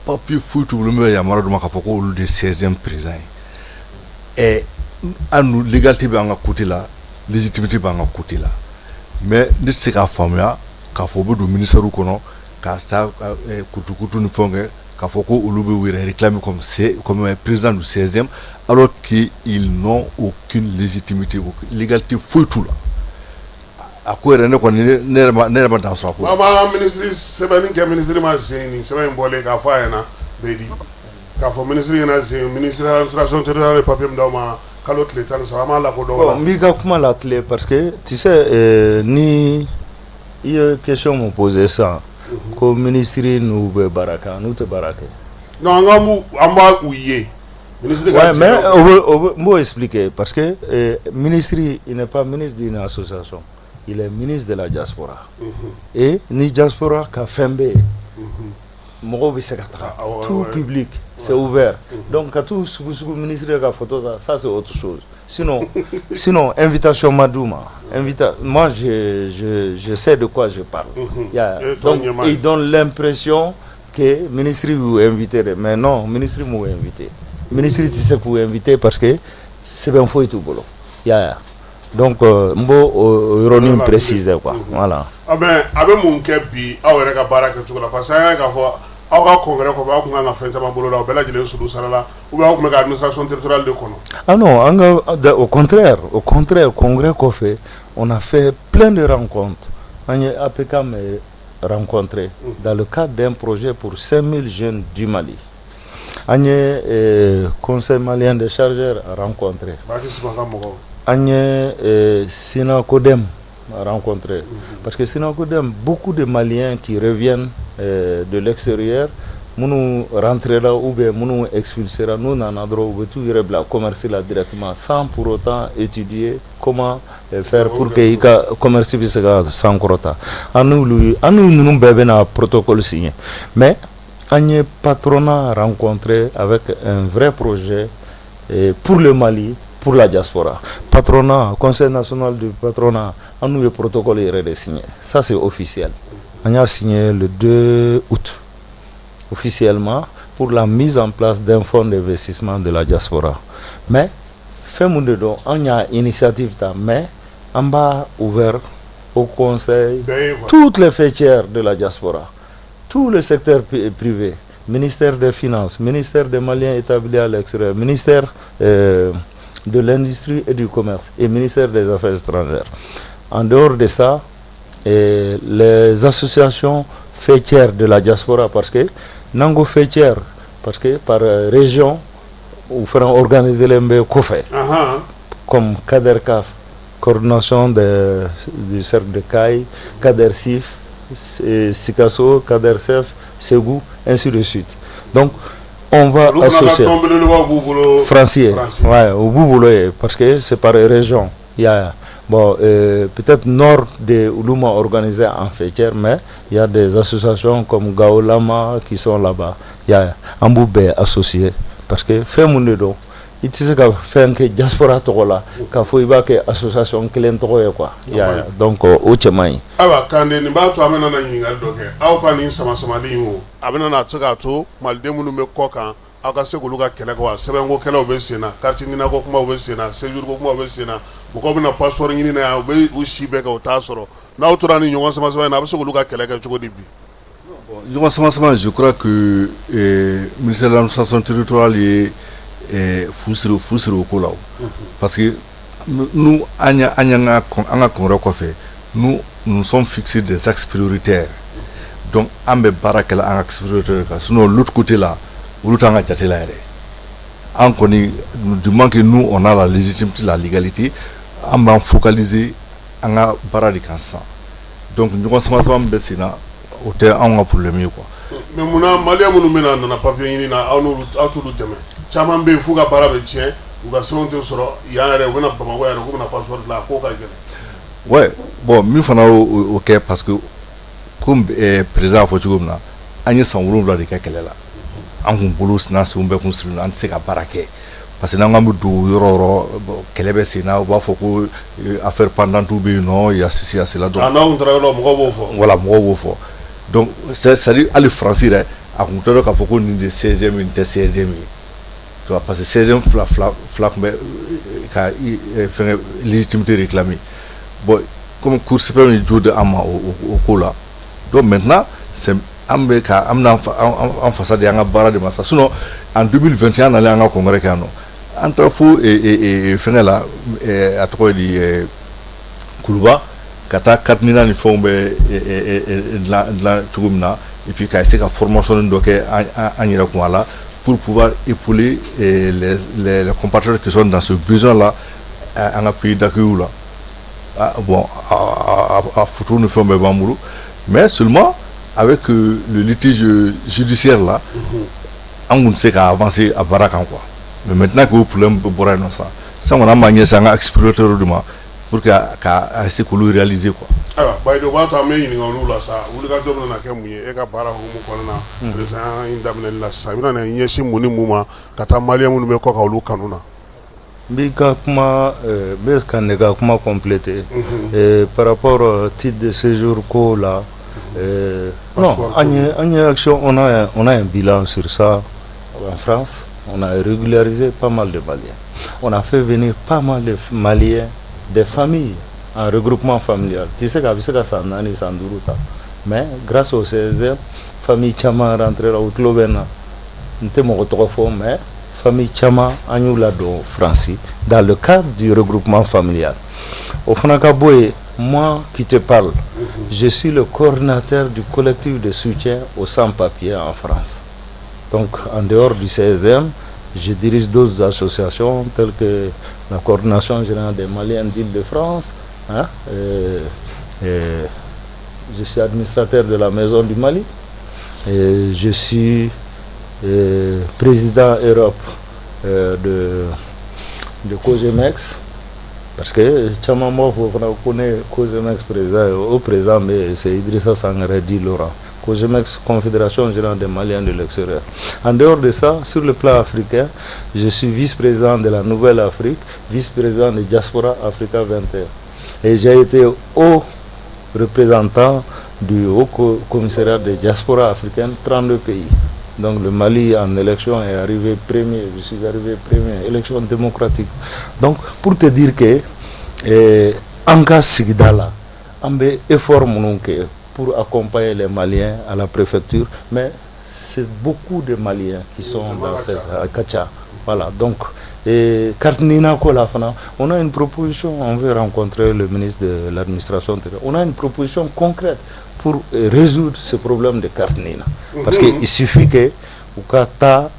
papier foyi t'u bolo min bɛ yamaruya d'u ma k'a fɔ ko olu de ye 16e président ye. Ɛ, an nu légalité bɛ an ka côté la, légitimité b'an ka côté la, mais ne tɛ se k'a faamuya k'a fɔ u bɛ don ministère kɔnɔ ka taa kutukutu ni fɛnw kɛ k'a fɔ ko olu bɛ u yɛrɛ réclamer comme président du 16e, alors qu'ils n'ont aucune légitimité, légalité foyi t'u la. A ko yɛrɛ, ne kɔni, ne yɛrɛ ma dan sɔrɔ a ko la. An b'an ka minisiri sɛbɛnni kɛ, minisiri ma sen nin sɛbɛn in bɔlen k'a fɔ a ɲɛna bɛɛ di k'a fɔ minisiri ɲɛna sen, ministre de l'administration territoriale ye papier min d'aw ma kalo tile 13, an b'a lakodɔn o la. Bon, n b'i ka kuma latile, parce que tu sais, ni i ye question mun poser sisan, ko minisiri n'u bɛ baara kɛ, n'u tɛ baara kɛ. Non, an k'an b'u, an b'a u ye minisiri ka. Ouais, mais o bɛ n b'o expliquer, parce que ministre, il n'est pas ministre d'une association, il est ministre de la diaspora. Et ni diaspora ka fɛn bɛ yen, mɔgɔw bɛ se ka taga, tout public, c'est ouvert. Donc ka t'u sugu sugu ministre ka photo ta, ça c'est autre chose. Sinon invitation ma d'u ma. Moi, je sais de quoi je parle. Yeah. Donc ils donnent l'impression que ministre y'u invité dɛ, mais non, ministre m'u invité, ministre tɛ se k'u invité, parce que sɛbɛn foyi t'u bolo. Ya, donc n b'o o yɔrɔnin préciser quoi, voilà. Ah ben, a bɛ mun kɛ bi aw yɛrɛ ka baara kɛcogo la? Parce que an y'a ye k'a fɔ aw ka congrès kɔfɛ, aw tun kan ka fɛn caman bolo la, o bɛɛ lajɛlen sulu sara la, ou bien aw tun bɛ ka administration territoriale de kɔnɔ? Ah non, an ka, au contraire, au contraire, congrès kɔfɛ, on a fait plein de rencontres. An ye APCAM rencontré dans le cadre d'un projet pour 5000 jeunes du Mali. An ye conseil malien des chargeurs rencontré. Baki Sima ka mɔgɔw. An ye Sinakodem rencontré, parce que Sinakodem, beaucoup de Maliens qui reviennent de l'extérieur, minnu rentrera ou bien minnu expulsera, n'u nana dɔrɔn, u bɛ t'u yɛrɛ bila commerce la directement, sans pour autant étudier comment faire pour que i ka commerce bɛ se ka sankɔrɔta. An n'olu, an n'u ninnu bɛɛ bɛna protocole signer. Mais an ye patronat rencontré avec un vrai projet pour le Mali, pour la diaspora. Patronat, conseil national du patronat, an n'u ye protocole yɛrɛ de signé, ça c'est officiel. An y'a signé le 2 août officiellement pour la mise en place d'un fonds d'investissement de la diaspora. Mais fɛn mun de don, an y'a initiative ta, mais an b'a ouvert au conseil, toutes les faîtières de la diaspora, tout le secteur privé, ministère des Finances, ministère des Maliens établis à l'extérieur, ministère de l'Industrie et du Commerce et ministère des Affaires étrangères. En dehors de ça, et les associations faîtières de la diaspora, parce que n'an ko faîtière, parce que par région u fana organiser bɛ kɔfɛ, comme Kadercaf, coordination du cercle de Kayes, Kadersif, Sikasso, Kadersef, Ségou, ainsi de suite. Donc on va associer Français, ouais, u b'u bolo yen parce que c'est par région. Il y a bon, peut-être nord de olu ma organisé en faîtière, mais il y a des associations comme Gaolama qui sont là-bas. Il y a an b'u bɛɛ associé parce que fɛn mun de don, i tɛ se ka fɛn kɛ diaspora tɔgɔ la k'a fɔ i b'a kɛ association kelen tɔgɔ ye quoi. I y'a ye, donc o cɛ man ɲi. Ayiwa Kande, nin b'a to an bɛna na ɲininkali dɔ kɛ aw ka nin sama samali in, o a bɛna na se k'a to maliden minnu bɛ kɔ kan, aw ka se k'olu ka kɛlɛ kɛ wa? Sɛbɛnko kɛlɛw bɛ sen na, carte NINA ko kumaw bɛ sen na, séjour ko kumaw bɛ sen na, mɔgɔw bɛna passeport ɲini na yan, u bɛ u si bɛɛ kɛ, u t'a sɔrɔ. N'aw tora ni ɲɔgɔn sama sama in na, a bɛ se k'olu ka kɛlɛ kɛ cogo di bi? Ɲɔgɔn sama sama, je crois que ministère de l'Administration territoriale ye fu siri fu siri o ko la o, parce que nous, an ka congrès kɔfɛ, nous nous sommes fixés des axes prioritaires. Donc an bɛ baara kɛla an ka axes prioritaires kan, sinon l'autre côté là, olu t'an ka jate la yɛrɛ. An kɔni, du moment que nous, on a la légitimité, la légalité, an b'an focaliser an ka baara de kan sisan. Donc ɲɔgɔn sama sama min bɛ sen na, o tɛ anw ka problème ye quoi. Mais munna maliyɛn minnu bɛna nana papier ɲini na, aw n'olu, aw t'olu dɛmɛ? Caman bɛ yen f'u ka baara bɛ tiɲɛ, u ka sɛbɛnw tɛ sɔrɔ yan yɛrɛ, u bɛna Bamakɔ yɛrɛ k'u bɛna passeport dilan, a ko ka gɛlɛn. Ouais, bon, min fana y'o kɛ, parce que comme président y'a fɔ cogo min na, an ye san 7 de kɛ kɛlɛ la. An kun bolo n'a senw bɛɛ kun sirilen don, an tɛ se ka baara kɛ parce que n'an k'an bɛ don yɔrɔ o yɔrɔ, bon, kɛlɛ bɛ sen na, u b'a fɔ ko affaire pendante bɛ yen nɔ, il y a ceci, il y a cela. Donc a n'aw taara yɔrɔ, mɔgɔw b'o fɔ. Voilà, mɔgɔw b'o fɔ. Donc c'est à dire hali Faransi yɛrɛ, a kun tɛ dɔn k'a fɔ ko nin de 16e ye, nin tɛ 16e ye, tu vois, parce que 16e fila fila fila tun bɛ ka fɛngɛ légitimité réclamer. Bon, comme Cour suprême ye jo di an ma o ko la, donc maintenant c'est an bɛ ka an bɛna an fasa di an ka baara de ma sa. Sinon en 2021 nalen, an ka congrès kɛ yan nɔ, an taara fo fɛngɛ la, a tɔgɔ ye di, Kuluba, ka taa carte NINA ni fɛnw bɛ dilan dilan cogo min na, et puis ka essayer ka formation dɔ kɛ an yɛrɛ kun a la pour pouvoir épauler les compatriotes qui sont dans ce besoin là an ka pays d'accueil la. Ah, bon, a photo ni fɛnw bɛɛ b'an bolo, mais seulement avec le litige judiciaire là, an kun tɛ se ka avancer a baara kan quoi. Mais maintenant que o problème bɔra yen nɔ, sisan sisan kɔni, an b'an ɲɛsin an ka axe prioritaire de ma pour que ka essayer k'olu réaliser quoi. Ayiwa Bayido, o b'a to an bɛ ɲininka olu la sa. Wulikajɔ bɛna kɛ mun ye e ka baara hukumu kɔnɔna na, président in daminɛli la sisan? I bɛna na ɲɛsin mun ni mun ma ka taa maliyɛn minnu bɛ kɔ kan, olu kanu na? N b'i ka kuma, n bɛ ka ne ka kuma compléter par rapport au titre de séjour ko la. Non, an ye action, on a un bilan sur ça en France. On a régularisé pas mal de Maliens, on a fait venir pas mal de Maliens, des familles en regroupement familial. Tu sais k'a bɛ se ka san 4, san 5 ta, mais grâce au CSDM, famille caman rentré la. U tulo bɛ n na, n tɛ mɔgɔ tɔgɔ fɔ, mais famille caman an y'u ladon Faransi dans le cadre du regroupement familial. O fana ka bɔ yen, moi qui te parle, je suis le coordinateur du collectif de soutien aux sans-papiers en France. Donc en dehors du CSDM, je dirige d'autres associations telles que la coordination générale des Maliens d'Île-de-France, hein, et je suis administrateur de la Maison du Mali et je suis président Europe de COGEMEX, parce que caman b'a fɔ fana ko ne COGEMEX président ye. O président bɛ, c'est Idrissa Sangaré dit Laurent, COGEMEX, Confédération Générale des Maliens de l'extérieur. En dehors de ça, sur le plan africain, je suis vice-président de la Nouvelle Afrique, vice-président de Diaspora Africa 21 et j'ai été haut représentant du Haut Commissariat de diaspora africaine, 32 pays. Donc le Mali en élection est arrivé premier, je suis arrivé premier, élection démocratique. Donc pour te dire que an ka sigida la, an bɛ effort minnu kɛ pour accompagner les Maliens à la préfecture, mais c'est beaucoup de Maliens qui sont dans cette ka ca. Voilà, donc et carte NINA ko la fana, on a une proposition, on veut rencontrer le ministre de l'Administration. On a une proposition concrète pour résoudre ce problème de carte NINA. Parce qu'il suffit que u ka taa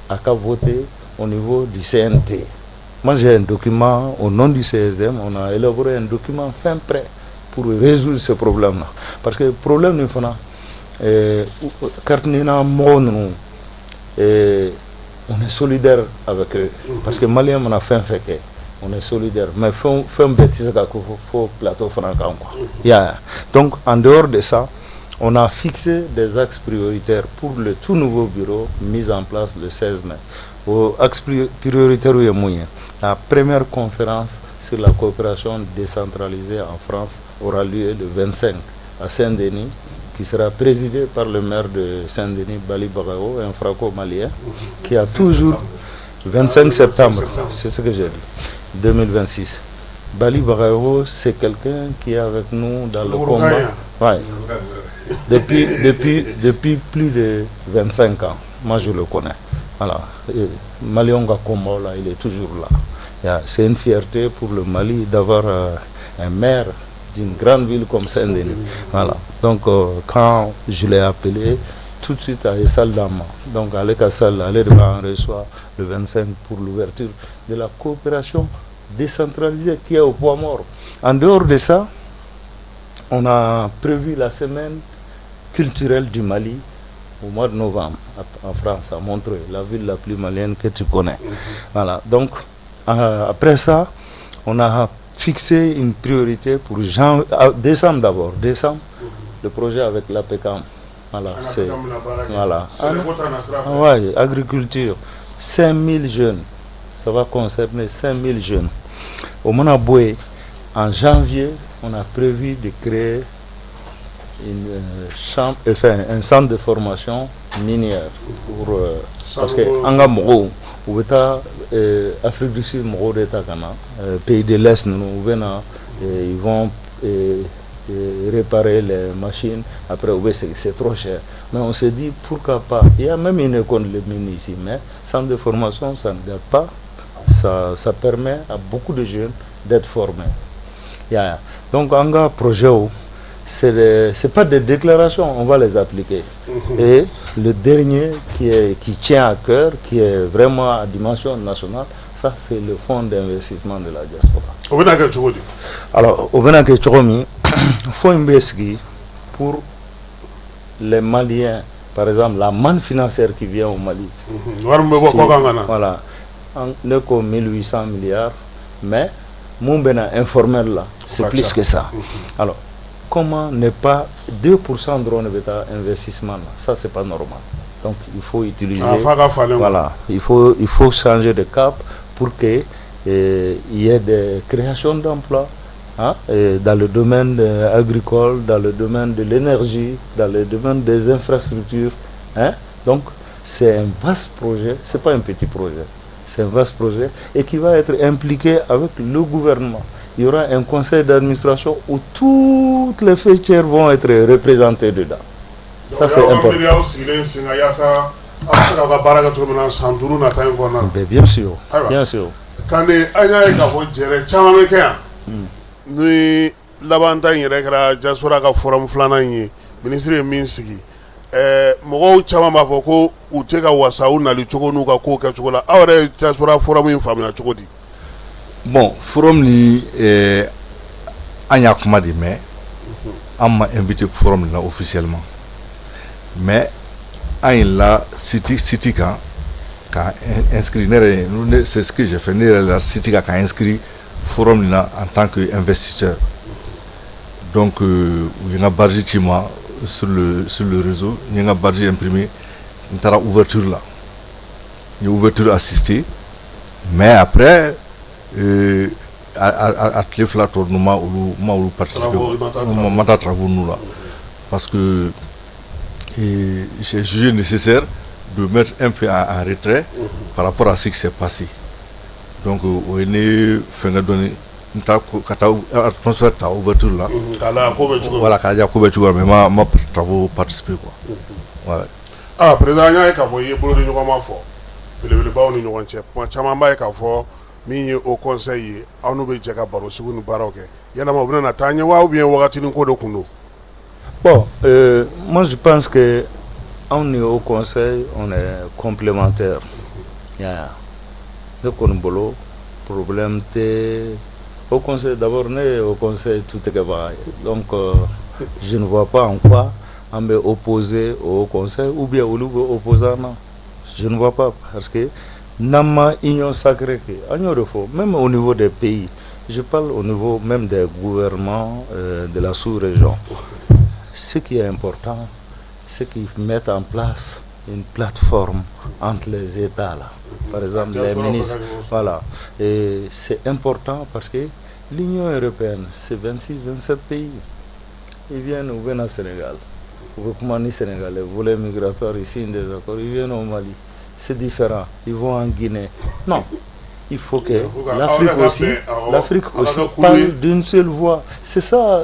a ka voter. au niveau du CNT. Moi, j'ai un document au nom du CSDM, on a élaboré un document fin prêt pour résoudre ce problème-là. Parce que problème nin fana, carte NINA mɔgɔw ninnu, on est solidaire avec eux. Parce que Malien mana fɛn fɛn kɛ, on est solidaire. Mais fɛn fɛn bɛɛ tɛ se ka ko fo plateau fana kan quoi. Yeah. Donc en dehors de ça, on a fixé des axes prioritaires pour le tout nouveau bureau mis en place le 16 mai. O axe prioritaire ye mun ye? La première conférence sur la coopération décentralisée en France aura lieu le 25 à Saint-Denis, qui sera présidée par le maire de Saint-Denis, Bally Bagayoko, un franco-malien, qui a toujours 25 septembre, c'est ce que j'ai dit, 2026. Bally Bagayoko, c'est quelqu'un qui est avec nous dans le combat. Ouais. Depuis plus de 25 ans, moi je le connais. Voilà. Maliens ka combat là, il est toujours là. C'est une fierté pour le Mali d'avoir un maire d'une grande ville comme Saint-Denis. Voilà. Donc quand je l'ai appelé, tout de suite a ye salle d'an ma. Donc ale ka salle, ale de b'an reçoit le 25 pour l'ouverture de la coopération décentralisée qui est au poids mort. En dehors de ça, on a prévu la semaine culturelle du Mali au mois de novembre en France, à Montreuil, la ville la plus malienne que tu connais. Voilà. Donc, après ça, on a fixé une priorité pour décembre d'abord. Décembre, le projet avec l'APCAM. Voilà, c'est voilà. Ouais, agriculture, 5000 jeunes. Ça va concerner 5000 jeunes. Au Monaboué, en janvier, on a prévu de créer une chambre, enfin, un centre de formation minière pour, parce que an ka mɔgɔw u bɛ taa Afrique du Sud mɔgɔw de ta ka na pays de l'Est ninnu u bɛ na, ils vont réparer les machines, après u bɛ segin, c'est trop cher. Mais on s'est dit, pourquoi pas? Il y a même une école de mine ici, mais centre de formation, ça ne date pas, ça permet à beaucoup de jeunes d'être formés. Yeah. Donc an ka projet, c'est pas des déclarations, on va les appliquer. Et le dernier qui tient à cœur, qui est vraiment à dimension nationale, ça c'est le fonds d'investissement de la diaspora. O bɛna kɛ cogo di? Alors, o bɛna kɛ cogo min, fonds in bɛ sigi pour les Maliens, par exemple, la manne financière qui vient au Mali. Wari min bɛ bɔ kɔkan ka na. Voilà. Ne ko 1800 milliards, mais mun bɛna informel là, c'est plus que ça. Alors, comment ne pas 2% dɔrɔn de bɛ taa investissement na? Ça, c'est pas normal. Donc il faut utiliser Ah, f'a ka falen. Voilà, il faut changer de cap pour que il y ait des créations d'emplois, hein, et dans le domaine agricole, dans le domaine de l'énergie, dans le domaine des infrastructures, hein. Donc c'est un vaste projet, c'est pas un petit projet, c'est un vaste projet et qui va être impliqué avec le gouvernement. Il y aura un conseil d'administration où toutes les faîtières vont être représentées dedans. Ça, c'est important. Miiriyaw sigilen sen kan yaasa aw bɛ se k'aw ka baara kɛ cogo min na san 5 nata in kɔnɔna na. Ben, bien sûr, Ayiwa. bien sûr. Kande, an y'a ye k'a fɔ jɛrɛ caman bɛ kɛ yan ni laban ta in yɛrɛ kɛra diaspora ka forum filanan in ye, minisiri ye min sigi, mɔgɔw caman b'a fɔ ko u tɛ ka wasa u nali cogo n'u ka kow kɛcogo la. Aw yɛrɛ ye diaspora forum in faamuya cogo di? Bon, forum ni an y'a kuma de mɛn, an ma invité forum la officiellement, mais an yɛlɛla site kan ka inscrit. Ne yɛrɛ ne, c'est ce que j'ai fait, ne yɛrɛ la site kan ka inscrit forum nin na en tant que investisseur. Donc u ye n ka badge ci ma sur le réseau, n ye n ka badge imprimé, n taara ouverture la, n ye ouverture assisté. Mais après a tile 2 tɔ ninnu ma olu ma olu participer, ma taa travaux ninnu la, parce que j'ai jugé nécessaire de mettre un peu en retrait par rapport à ce qui s'est passé. Donc o ye ne fɛngɛ dɔɔni, n taa ka taa atmosphère ta ouverture la. K'a lajɛ ko bɛ cogo min. Voilà, k'a lajɛ ko bɛ cogo min, mais ma travaux participer quoi, ouais. Ah, président, an y'a ye k'a fɔ i ye bolodi ɲɔgɔnma fɔ belebelebaw ni ɲɔgɔn cɛ. Kuma caman b'a ye k'a fɔ min ye o conseil ye, aw n'u bɛ jɛ ka baro sugu ni baaraw kɛ. Yalama u bɛna na taa ɲɛ wa, ou bien wagatinin ko de kun don? Bon, moi je pense que on est au conseil, on est complémentaires. Yeah. Ne kɔni bolo, problème tɛ Haut Conseil. D'abord, ne ye Haut Conseil tutigɛbaga ye, donc je ne vois pas en quoi an bɛ opposer au Haut Conseil ou bien olu bɛ opposer an na. Je ne vois pas, parce que n'an ma union sacrée kɛ, an y'o de fɔ, même au niveau des pays, je parle au niveau même des gouvernements de la sous-région, ce qui est important, c'est qu'ils mettent en place une plateforme entre les États là. Par exemple, les ministres. Voilà. Et c'est important parce que l'Union européenne, c'est 26, 27 pays. Ils viennent au viennent au Sénégal. Au ni Sénégal, les volets migratoires ici, des accords, ils viennent au Mali. C'est différent. Ils vont en Guinée. Non. Il faut que l'Afrique aussi parle d'une seule voix. C'est ça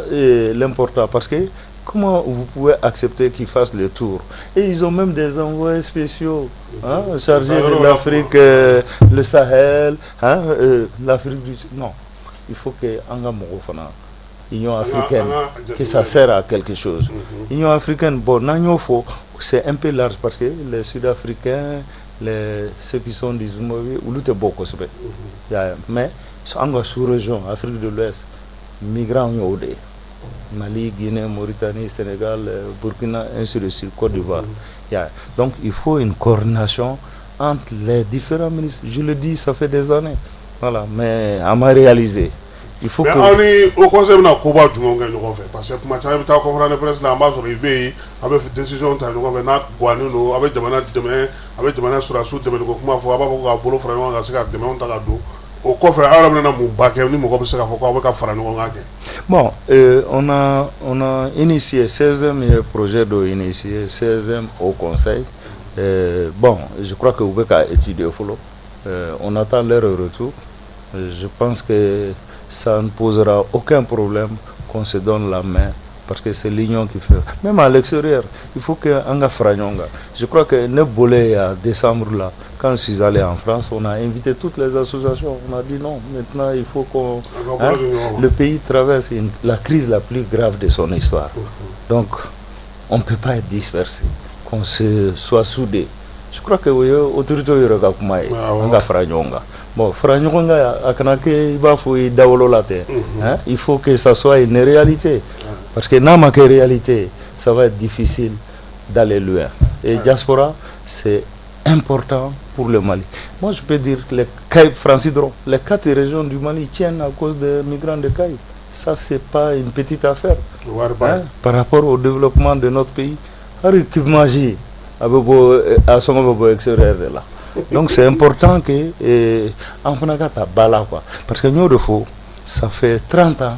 l'important, parce que comment vous pouvez accepter qu'ils fassent le tour? Et ils ont même des envoyés spéciaux, hein, chargés de l'Afrique, le Sahel, hein, l'Afrique du Sud. Non, il faut que an ka mɔgɔw fana, Union africaine, que ça sert à quelque chose. Union africaine, bon, n'an y'o fɔ, c'est un peu large parce que les Sud-Africains, ceux qui sont du Zimbabwe, olu tɛ bɔ kosɛbɛ. Mais an ka sous-région, Afrique de l'Ouest, migrants y'o de ye. Mali, Guinée, Mauritanie, Sénégal, Burkina, ainsi de suite, Côte d'Ivoire. Donc il faut une coordination entre les différents ministres. Je le dis, ça fait des années. Voilà, mais a ma réalisé. Il faut Mais que aw ni Haut Conseil bɛna koba jumɛnw kɛ ɲɔgɔn fɛ? Parce que kuma caman, i bɛ taa conférence de presse la, an b'a sɔrɔ i bɛ yen, a bɛ décision ta ɲɔgɔn fɛ n'a gannen don, a bɛ jamana dɛmɛ, a bɛ jamana sɔrɔdasiw dɛmɛ ko kuma fɔ, a b'a fɔ k'a bolo fara ɲɔgɔn kan ka se ka dɛmɛw ta ka don o kɔfɛ. Aw yɛrɛ bɛna mun ba kɛ ni mɔgɔ bɛ se k'a fɔ k'aw bɛ ka fara ɲɔgɔn kan kɛ? Bon, on a initié 16e ye projet dɔ initié, 16e Haut Conseil. Bon, je crois que u bɛ ka étudier fɔlɔ. On attend leur retour. Je pense que ça ne posera aucun problème qu'on se donne la main parce que c'est l'union qui fait. Même à l'extérieur, il faut que an ka fara ɲɔgɔn kan. Je crois que ne bɔlen il décembre là, quand je suis allé en France, on a invité toutes les associations. On a dit non, maintenant il faut qu'on, hein, le pays traverse la crise la plus grave de son histoire. Donc, on ne peut pas être dispersé, qu'on se soit soudés. Je crois que o ye autorité yɛrɛ ka kuma ye, an ka fara ɲɔgɔn kan. Bon, fara ɲɔgɔn kan, a kana kɛ i b'a fɔ i dawolo la tɛ, hein, il faut que ça soit une réalité. Parce que n'a ma kɛ réalité, ça va être difficile d'aller loin. Et diaspora, c'est important pour le Mali. Moi, je peux dire que les Kayes, Francis dɔrɔn, les quatre régions du Mali tiennent à cause des migrants de Kayes. Ça, c'est pas une petite affaire, hein, par rapport au développement de notre pays. Hali cube a bɛ bɔ, a sɔngɔ bɛ bɔ extérieur de la. Donc c'est important que an fana ka ta ba la quoi. Parce que n y'o de fɔ, ça fait 30 ans,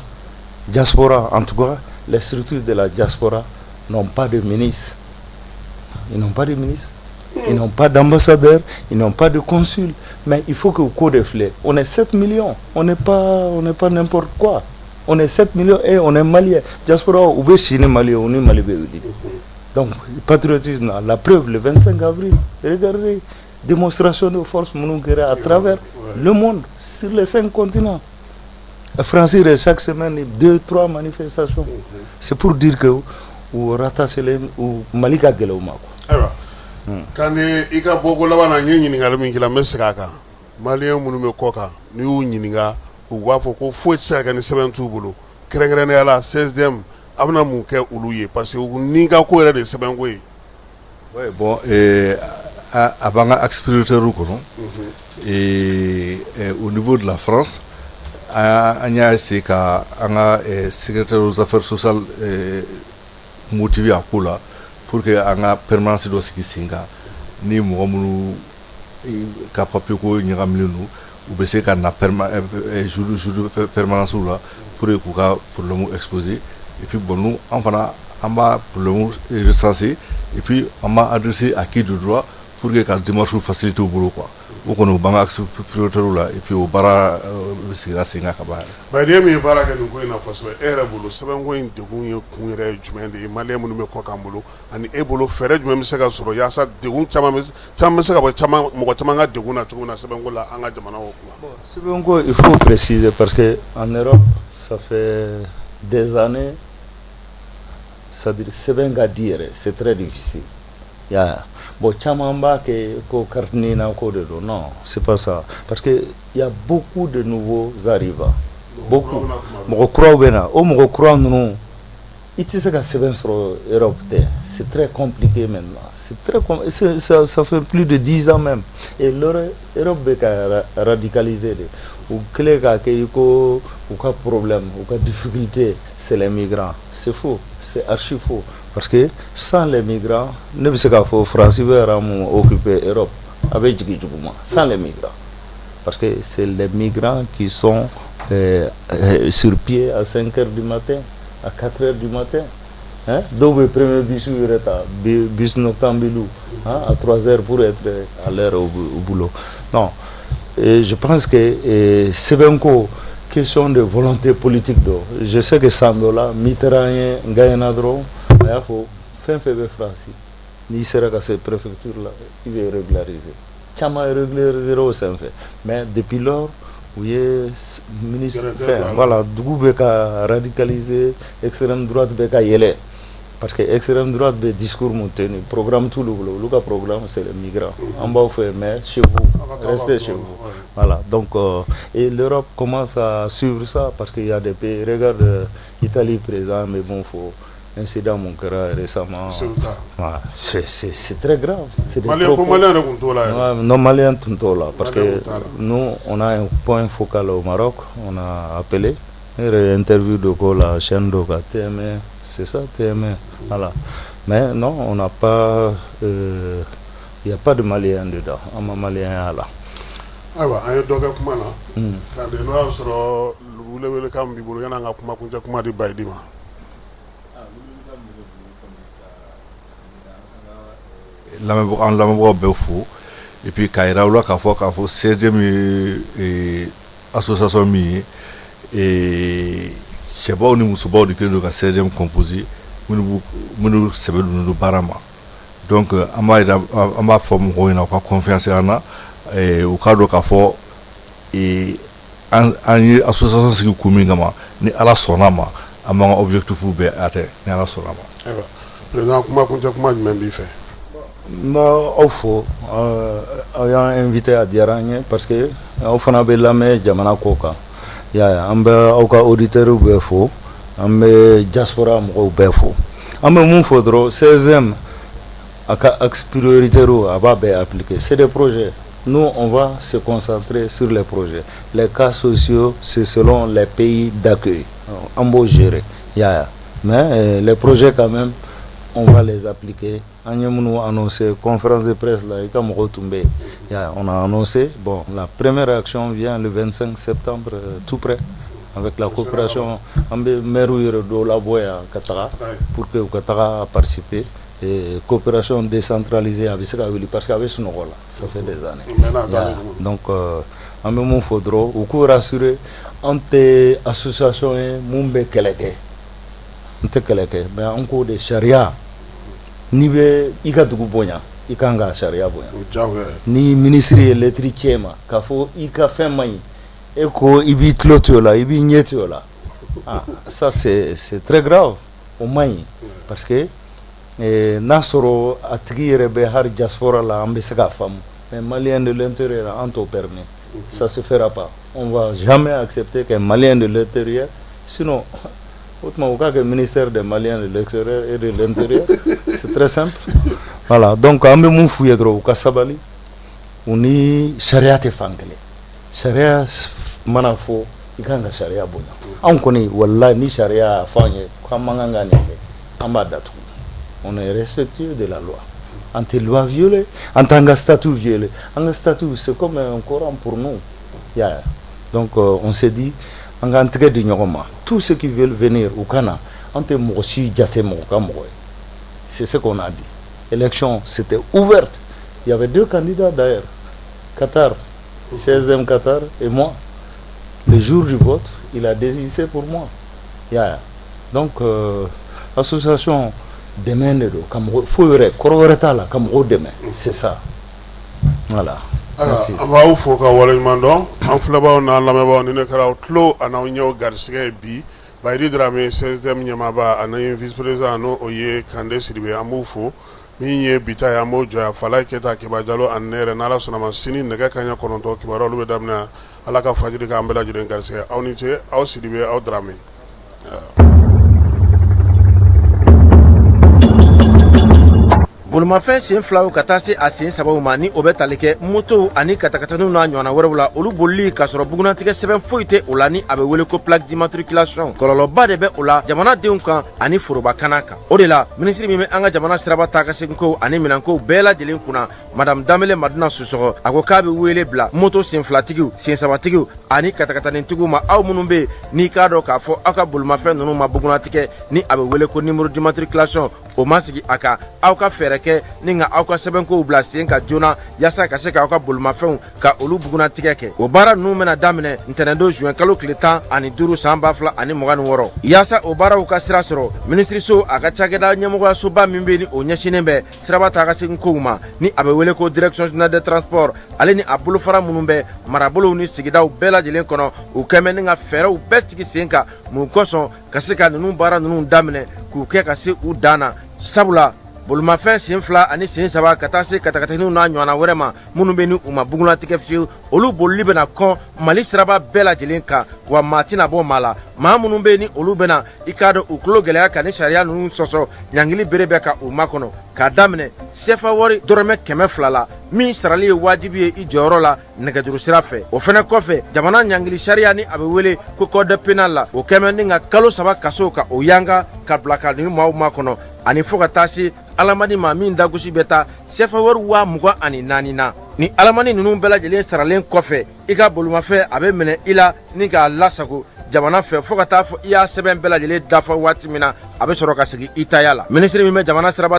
diaspora, en tout cas, les structures de la diaspora n'ont pas de ministre. Ils n'ont pas de ministre. Ils n'ont pas d'ambassadeur, ils n'ont pas de consul. Mais il faut que au de filɛ. On est 7 millions. On n'est pas n'importe quoi. On est 7 millions et on est malien. Diaspora, u bɛ si ni Mali, u ni Mali bɛ wuli. Donc, patriotisme, la preuve, le 25 avril, regardez, démonstration de force minnu kɛra à travers le monde, sur les cinq continents. France yɛrɛ, chaque semaine, deux, trois manifestations. C'est pour dire que u rattaché u Mali ka gɛlɛn u ma quoi. Ayiwa, Kane, i ka bɔko laban na, n ye ɲininkali min k'i la, n bɛ segin a kan. Maliyɛn minnu bɛ kɔ kan, n'i y'u ɲininka, u b'a fɔ ko foyi tɛ se ka kɛ ni sɛbɛn t'u bolo. Kɛrɛnkɛrɛnnenya la, CSDM, a bɛna mun kɛ olu ye? Parce que ni ka ko yɛrɛ de ye sɛbɛnko ye. Ouais, bon, a b'an ka axe prioritaire kɔnɔ. Et au niveau de la France, an y'a essayé ka an ka secrétaire aux affaires sociales motiver a ko la pour que an ka permanence dɔ sigi sen kan, ni mɔgɔ minnu ka papier ko ɲagaminen don, u bɛ se ka na jour de permanence la pour que k'u ka problème exposer. Et puis bon, nous, an fana, an b'a problème recenser et puis an b'a adresser à qui de droit pour que ka démarche faciliter u bolo quoi. O kɔni, o b'an ka axe prioritaire la et puis o baara sigira sen kan ka ban yɛrɛ. Bayidi, min ye baara kɛ nin ko in na kosɛbɛ, e yɛrɛ bolo, sɛbɛnko in degun ye kun yɛrɛ ye jumɛn de ye maliyɛn minnu bɛ kɔ kan bolo? Ani e bolo, fɛɛrɛ jumɛn bɛ se ka sɔrɔ yaasa degun caman bɛ se ka bɔ caman mɔgɔ caman ka degun na cogo min na sɛbɛnko la an ka jamana o kunna? Bon, sɛbɛnko, il faut préciser parce que en Europe, ça fait des années, c'est-à-dire sɛbɛn ka di yɛrɛ, c'est très difficile. Ya, Bon, caman b'a kɛ ko carte NINA ko de don. Non, c'est pas ça, parce que il y a beaucoup de nouveaux arrivants, beaucoup mɔgɔ kuraw bɛ na. O mɔgɔ kura ninnu, i tɛ se ka sɛbɛn sɔrɔ Europe tɛ. C'est très compliqué maintenant, c'est très ça, ça fait plus de 10 ans même, et l'Europe bɛ ka radicaliser de. U kɛlen k'a kɛ i ko u ka problème, u ka difficulté, c'est les migrants. C'est faux, c'est archi faux, parce que sans les migrants, ne bɛ se k'a fɔ France bɛ rang mun occuper Europe, a bɛ jigin duguma sans les migrants, parce que c'est les migrants qui sont sur pied à 5 heures du matin, à 4 heures du matin, hein. Dɔw bɛ premier bus yɛrɛ ta, bus noctambule, hein, à 3 heures pour être à l'heure au boulot. Non, et je pense que sɛbɛnko, question de volonté politique don. Je sais que san dɔ la, Mitterrand ye n gagné dɔrɔn, a y'a fɔ fɛn fɛn bɛ Faransi, n'i sera ka se préfecture la, i bɛ régulariser. Caman régulariser o senfɛ, mais depuis lors, u ye ministre fɛn, voilà, dugu bɛ ka radicaliser, extrême droite bɛ ka yɛlɛ, parce que extrême droite bɛ discours mun tenu, programme t'olu bolo. Olu ka programme, c'est les migrants. An b'aw fɛ, mais chez vous, restez chez vous. Voilà, donc et l'Europe commence à suivre ça, parce qu'il y a des pays, regarde Italie président bɛ mun fɔ, incident mun kɛra récemment. Voilà, c'est très grave. C'est des propos. Malien yɛrɛ tun t'o la yɛrɛ. Non, Malien tun t'o la, parce que nous, on a un point focal au Maroc, on a appelé, ne yɛrɛ ye interview dɔ k'o la chaîne dɔ kan, TM1, c'est ça, TM1, voilà. Mais non, on n'a pas, il y a pas de Malien dedans, an ma Malien y'a la. Ayiwa, an ye dɔ kɛ kuma na Kande, n'o y'a sɔrɔ welewelekan min b'i bolo yan'an ka kuma kuncɛ kuma di Bayidi ma. An lamɛnbagaw bɛɛ fo, et puis k'a yira u la k'a fɔ CSDM ye association min ye, cɛbaw ni musobaw de kɛlen don ka CSDM composer, minnu sɛbɛ donnen don baara ma. Donc an b'a yira, an b'a fɔ mɔgɔw ɲɛna u ka confiance an na, u k'a dɔn k'a fɔ an ye association sigi kun min kama, ni Ala sɔnna ma, an b'an ka objectif bɛɛ atteint, ni Ala sɔnna ma. Ayiwa président, kuma kuncɛ kuma jumɛn b'i fɛ? N b'aw fo, aw y'an invité, a diyara an ye, parce que aw fana bɛ lamɛn jamana kɔ kan. I y'a ye, an bɛ aw ka auditeurs bɛɛ fo, an bɛ diaspora mɔgɔw bɛɛ fo. An bɛ mun fɔ dɔrɔn, CSDM a ka axe prioritaire, a b'a bɛɛ appliquer, c'est des projets. Nous, on va se concentrer sur les projets. Les cas sociaux, c'est selon les pays d'accueil, an b'o gérer, i y'a ye. Mais les projets quand même, on va les appliquer. An ye minnu annoncé conférence de presse la, i ka mɔgɔw tun bɛ yen, on a annoncé. Bon, la première action vient le 25 septembre, tout près, avec la coopération. An bɛ maire yɛrɛ dɔw labɔ yan ka taga pour que u ka taga participer. Et coopération décentralisée, a bɛ se ka wuli, parce que a bɛ sunɔgɔ la, ça fait des années. Donc an bɛ mun fɔ dɔrɔn, u k'u rassurer, an tɛ association ye mun bɛ kɛlɛ kɛ, n tɛ kɛlɛ kɛ, mais an k'o de sariya, n'i bɛ i ka dugu bonya, i kan ka sariya bonya. Ni minisiri ye lettre ci e ma k'a fɔ i ka fɛn man ɲi, e ko i b'i tulo to o la, i b'i ɲɛ to o la, ah, ça c'est très grave, o man ɲi, parce que n'a sɔrɔ a tigi yɛrɛ bɛ hali diaspora la, an bɛ se k'a faamu, mais Malien de l'intérieur, an t'o permet, ça se fera pas. On va jamais accepter qu'un Malien de l'intérieur, sinon o tuma u k'a kɛ ministère des Maliens de l'extérieur et de l'intérieur, c'est très simple. Voilà, donc an bɛ mun f'u ye dɔrɔn, u ka sabali, u ni sariya tɛ fan kelen. Sariya mana fɔ, i kan ka sariya bonya. Anw kɔni, walahi, ni sariya y'a fɔ an ye k'an man kan ka nin kɛ, an b'a datugu. On est respectueux de la loi, an tɛ loi violer, an t'an ka statut violer. An ka statut, c'est comme un Coran pour nous, i y'a ye. Donc on s'est dit an k'an tɛgɛ di ɲɔgɔn ma, tous ceux qui veulent venir, u ka na. An tɛ mɔgɔ si jate mɔgɔ ka mɔgɔ ye, c'est ce qu'on a dit. Élection, c'était ouverte, il y avait deux candidats d'ailleurs, Qatar, CSDM Qatar et moi. Le jour du vote, il a désisté pour moi, i y'a ye. Donc association dɛmɛ de don ka mɔgɔ, foyi wɛrɛ kɔrɔ wɛrɛ t'a la, ka mɔgɔw dɛmɛ, c'est ça, voilà. An b'aw fo ka waleɲuman dɔn. An filɛbaw n'an lamɛnbaaw, ni ne kɛra aw tulo ani ɲɛw garisɛgɛ ye bi, Bayidi Darame, CSDM ɲɛmaaba, ani vice président, n'o o ye Kande Sidibe, an b'u fo. Min ye bi ta ye, an b'o jɔ yan. Falaye Keyita, Keba Jalo ani ne yɛrɛ, n'Ala sɔnna ma, sini nɛgɛ kanɲɛ 9 kibaruyaw olu bɛ daminɛ. Ala ka fajiri k'an bɛɛ lajɛlen garisɛgɛ. Aw ni ce, aw Sidibe, aw Darame. Bolimafɛn sen filaw ka taa se a sen sabaw ma, ni o bɛ tali kɛ motow ani katakataniw n'a ɲɔgɔnna wɛrɛw la, olu bolili k'a sɔrɔ bugunnatigɛ sɛbɛn foyi tɛ o la, ni a bɛ wele ko plaque d'immatriculation, kɔlɔlɔba de bɛ o la jamanadenw kan ani forobakana kan. O de la, minisiri min bɛ an ka jamana siraba taa ka seginkow ani minɛnkow bɛɛ lajɛlen kunna, Madame Danbele Madina Sisɔkɔ, a ko k'a bɛ wele bila moto senfilatigiw, sensabatigiw ani katakatanitigiw ma, aw minnu bɛ yen n'i k'a dɔn k'a fɔ aw ka bolimafɛn ninnu ma bugunnatigɛ, ni a bɛ wele ko numéro d'immatriculation, o ma sigi a kan, aw ka fɛɛrɛ kɛ ni ka aw ka sɛbɛnkow bila sen kan joona yaasa ka se k'aw ka bolimafɛnw ka olu bugunnatigɛ kɛ. O baara ninnu bɛna daminɛ ntɛnɛndon juin kalo tile 15 san 2026. Yaasa o baaraw ka sira sɔrɔ, minisiriso a ka cakɛda ɲɛmɔgɔyasoba min bɛ ni o ɲɛsinnen bɛ siraba taa ka segin kow ma, ni a bɛ wele ko direction générale des transports, ale ni a bolofara minnu bɛ marabolow ni sigidaw bɛɛ lajɛlen kɔnɔ, u kɛmɛ ni ka fɛɛrɛw bɛɛ sigi sen kan mun kosɔn ka se ka ninnu baara ninnu daminɛ k'u kɛ ka se u dan na. Sabula bolimafɛn sen fila ani sen saba ka taa se katakataniw n'a ɲɔgɔnna wɛrɛ ma, minnu bɛ ni u ma bugunnatigɛ fiyewu, olu bolili bɛna kɔn Mali siraba bɛɛ lajɛlen kan, wa maa tɛna bɔ maa la. Maa minnu bɛ ni olu bɛna i k'a dɔn u tulo gɛlɛya ka ni sariya ninnu sɔsɔ, ɲangili bere bɛ ka u makɔnɔ k'a daminɛ sefa wari dɔrɔmɛ 200 la, min sarali ye wajibi ye i jɔyɔrɔ la nɛgɛjuru sira fɛ. O fɛnɛ kɔfɛ, jamana ɲangili sariya ni a bɛ wele ko code pénal la, o kɛmɛ ni ka kalo 3 kaso ka o yanga ka bila ka nin maaw makɔnɔ, ani fo ka taa se alamani ma min dagosi bɛ taa sefa wari 24,000 na. Ni alamani ninnu bɛɛ lajɛlen saralen kɔfɛ, i ka bolimafɛn a bɛ minɛ i la ni k'a lasago jamana fɛ fo ka taa fɔ i y'a sɛbɛn bɛɛ lajɛlen dafa waati min na, a bɛ sɔrɔ ka segin i taya la. Minisiri min bɛ jamana siraba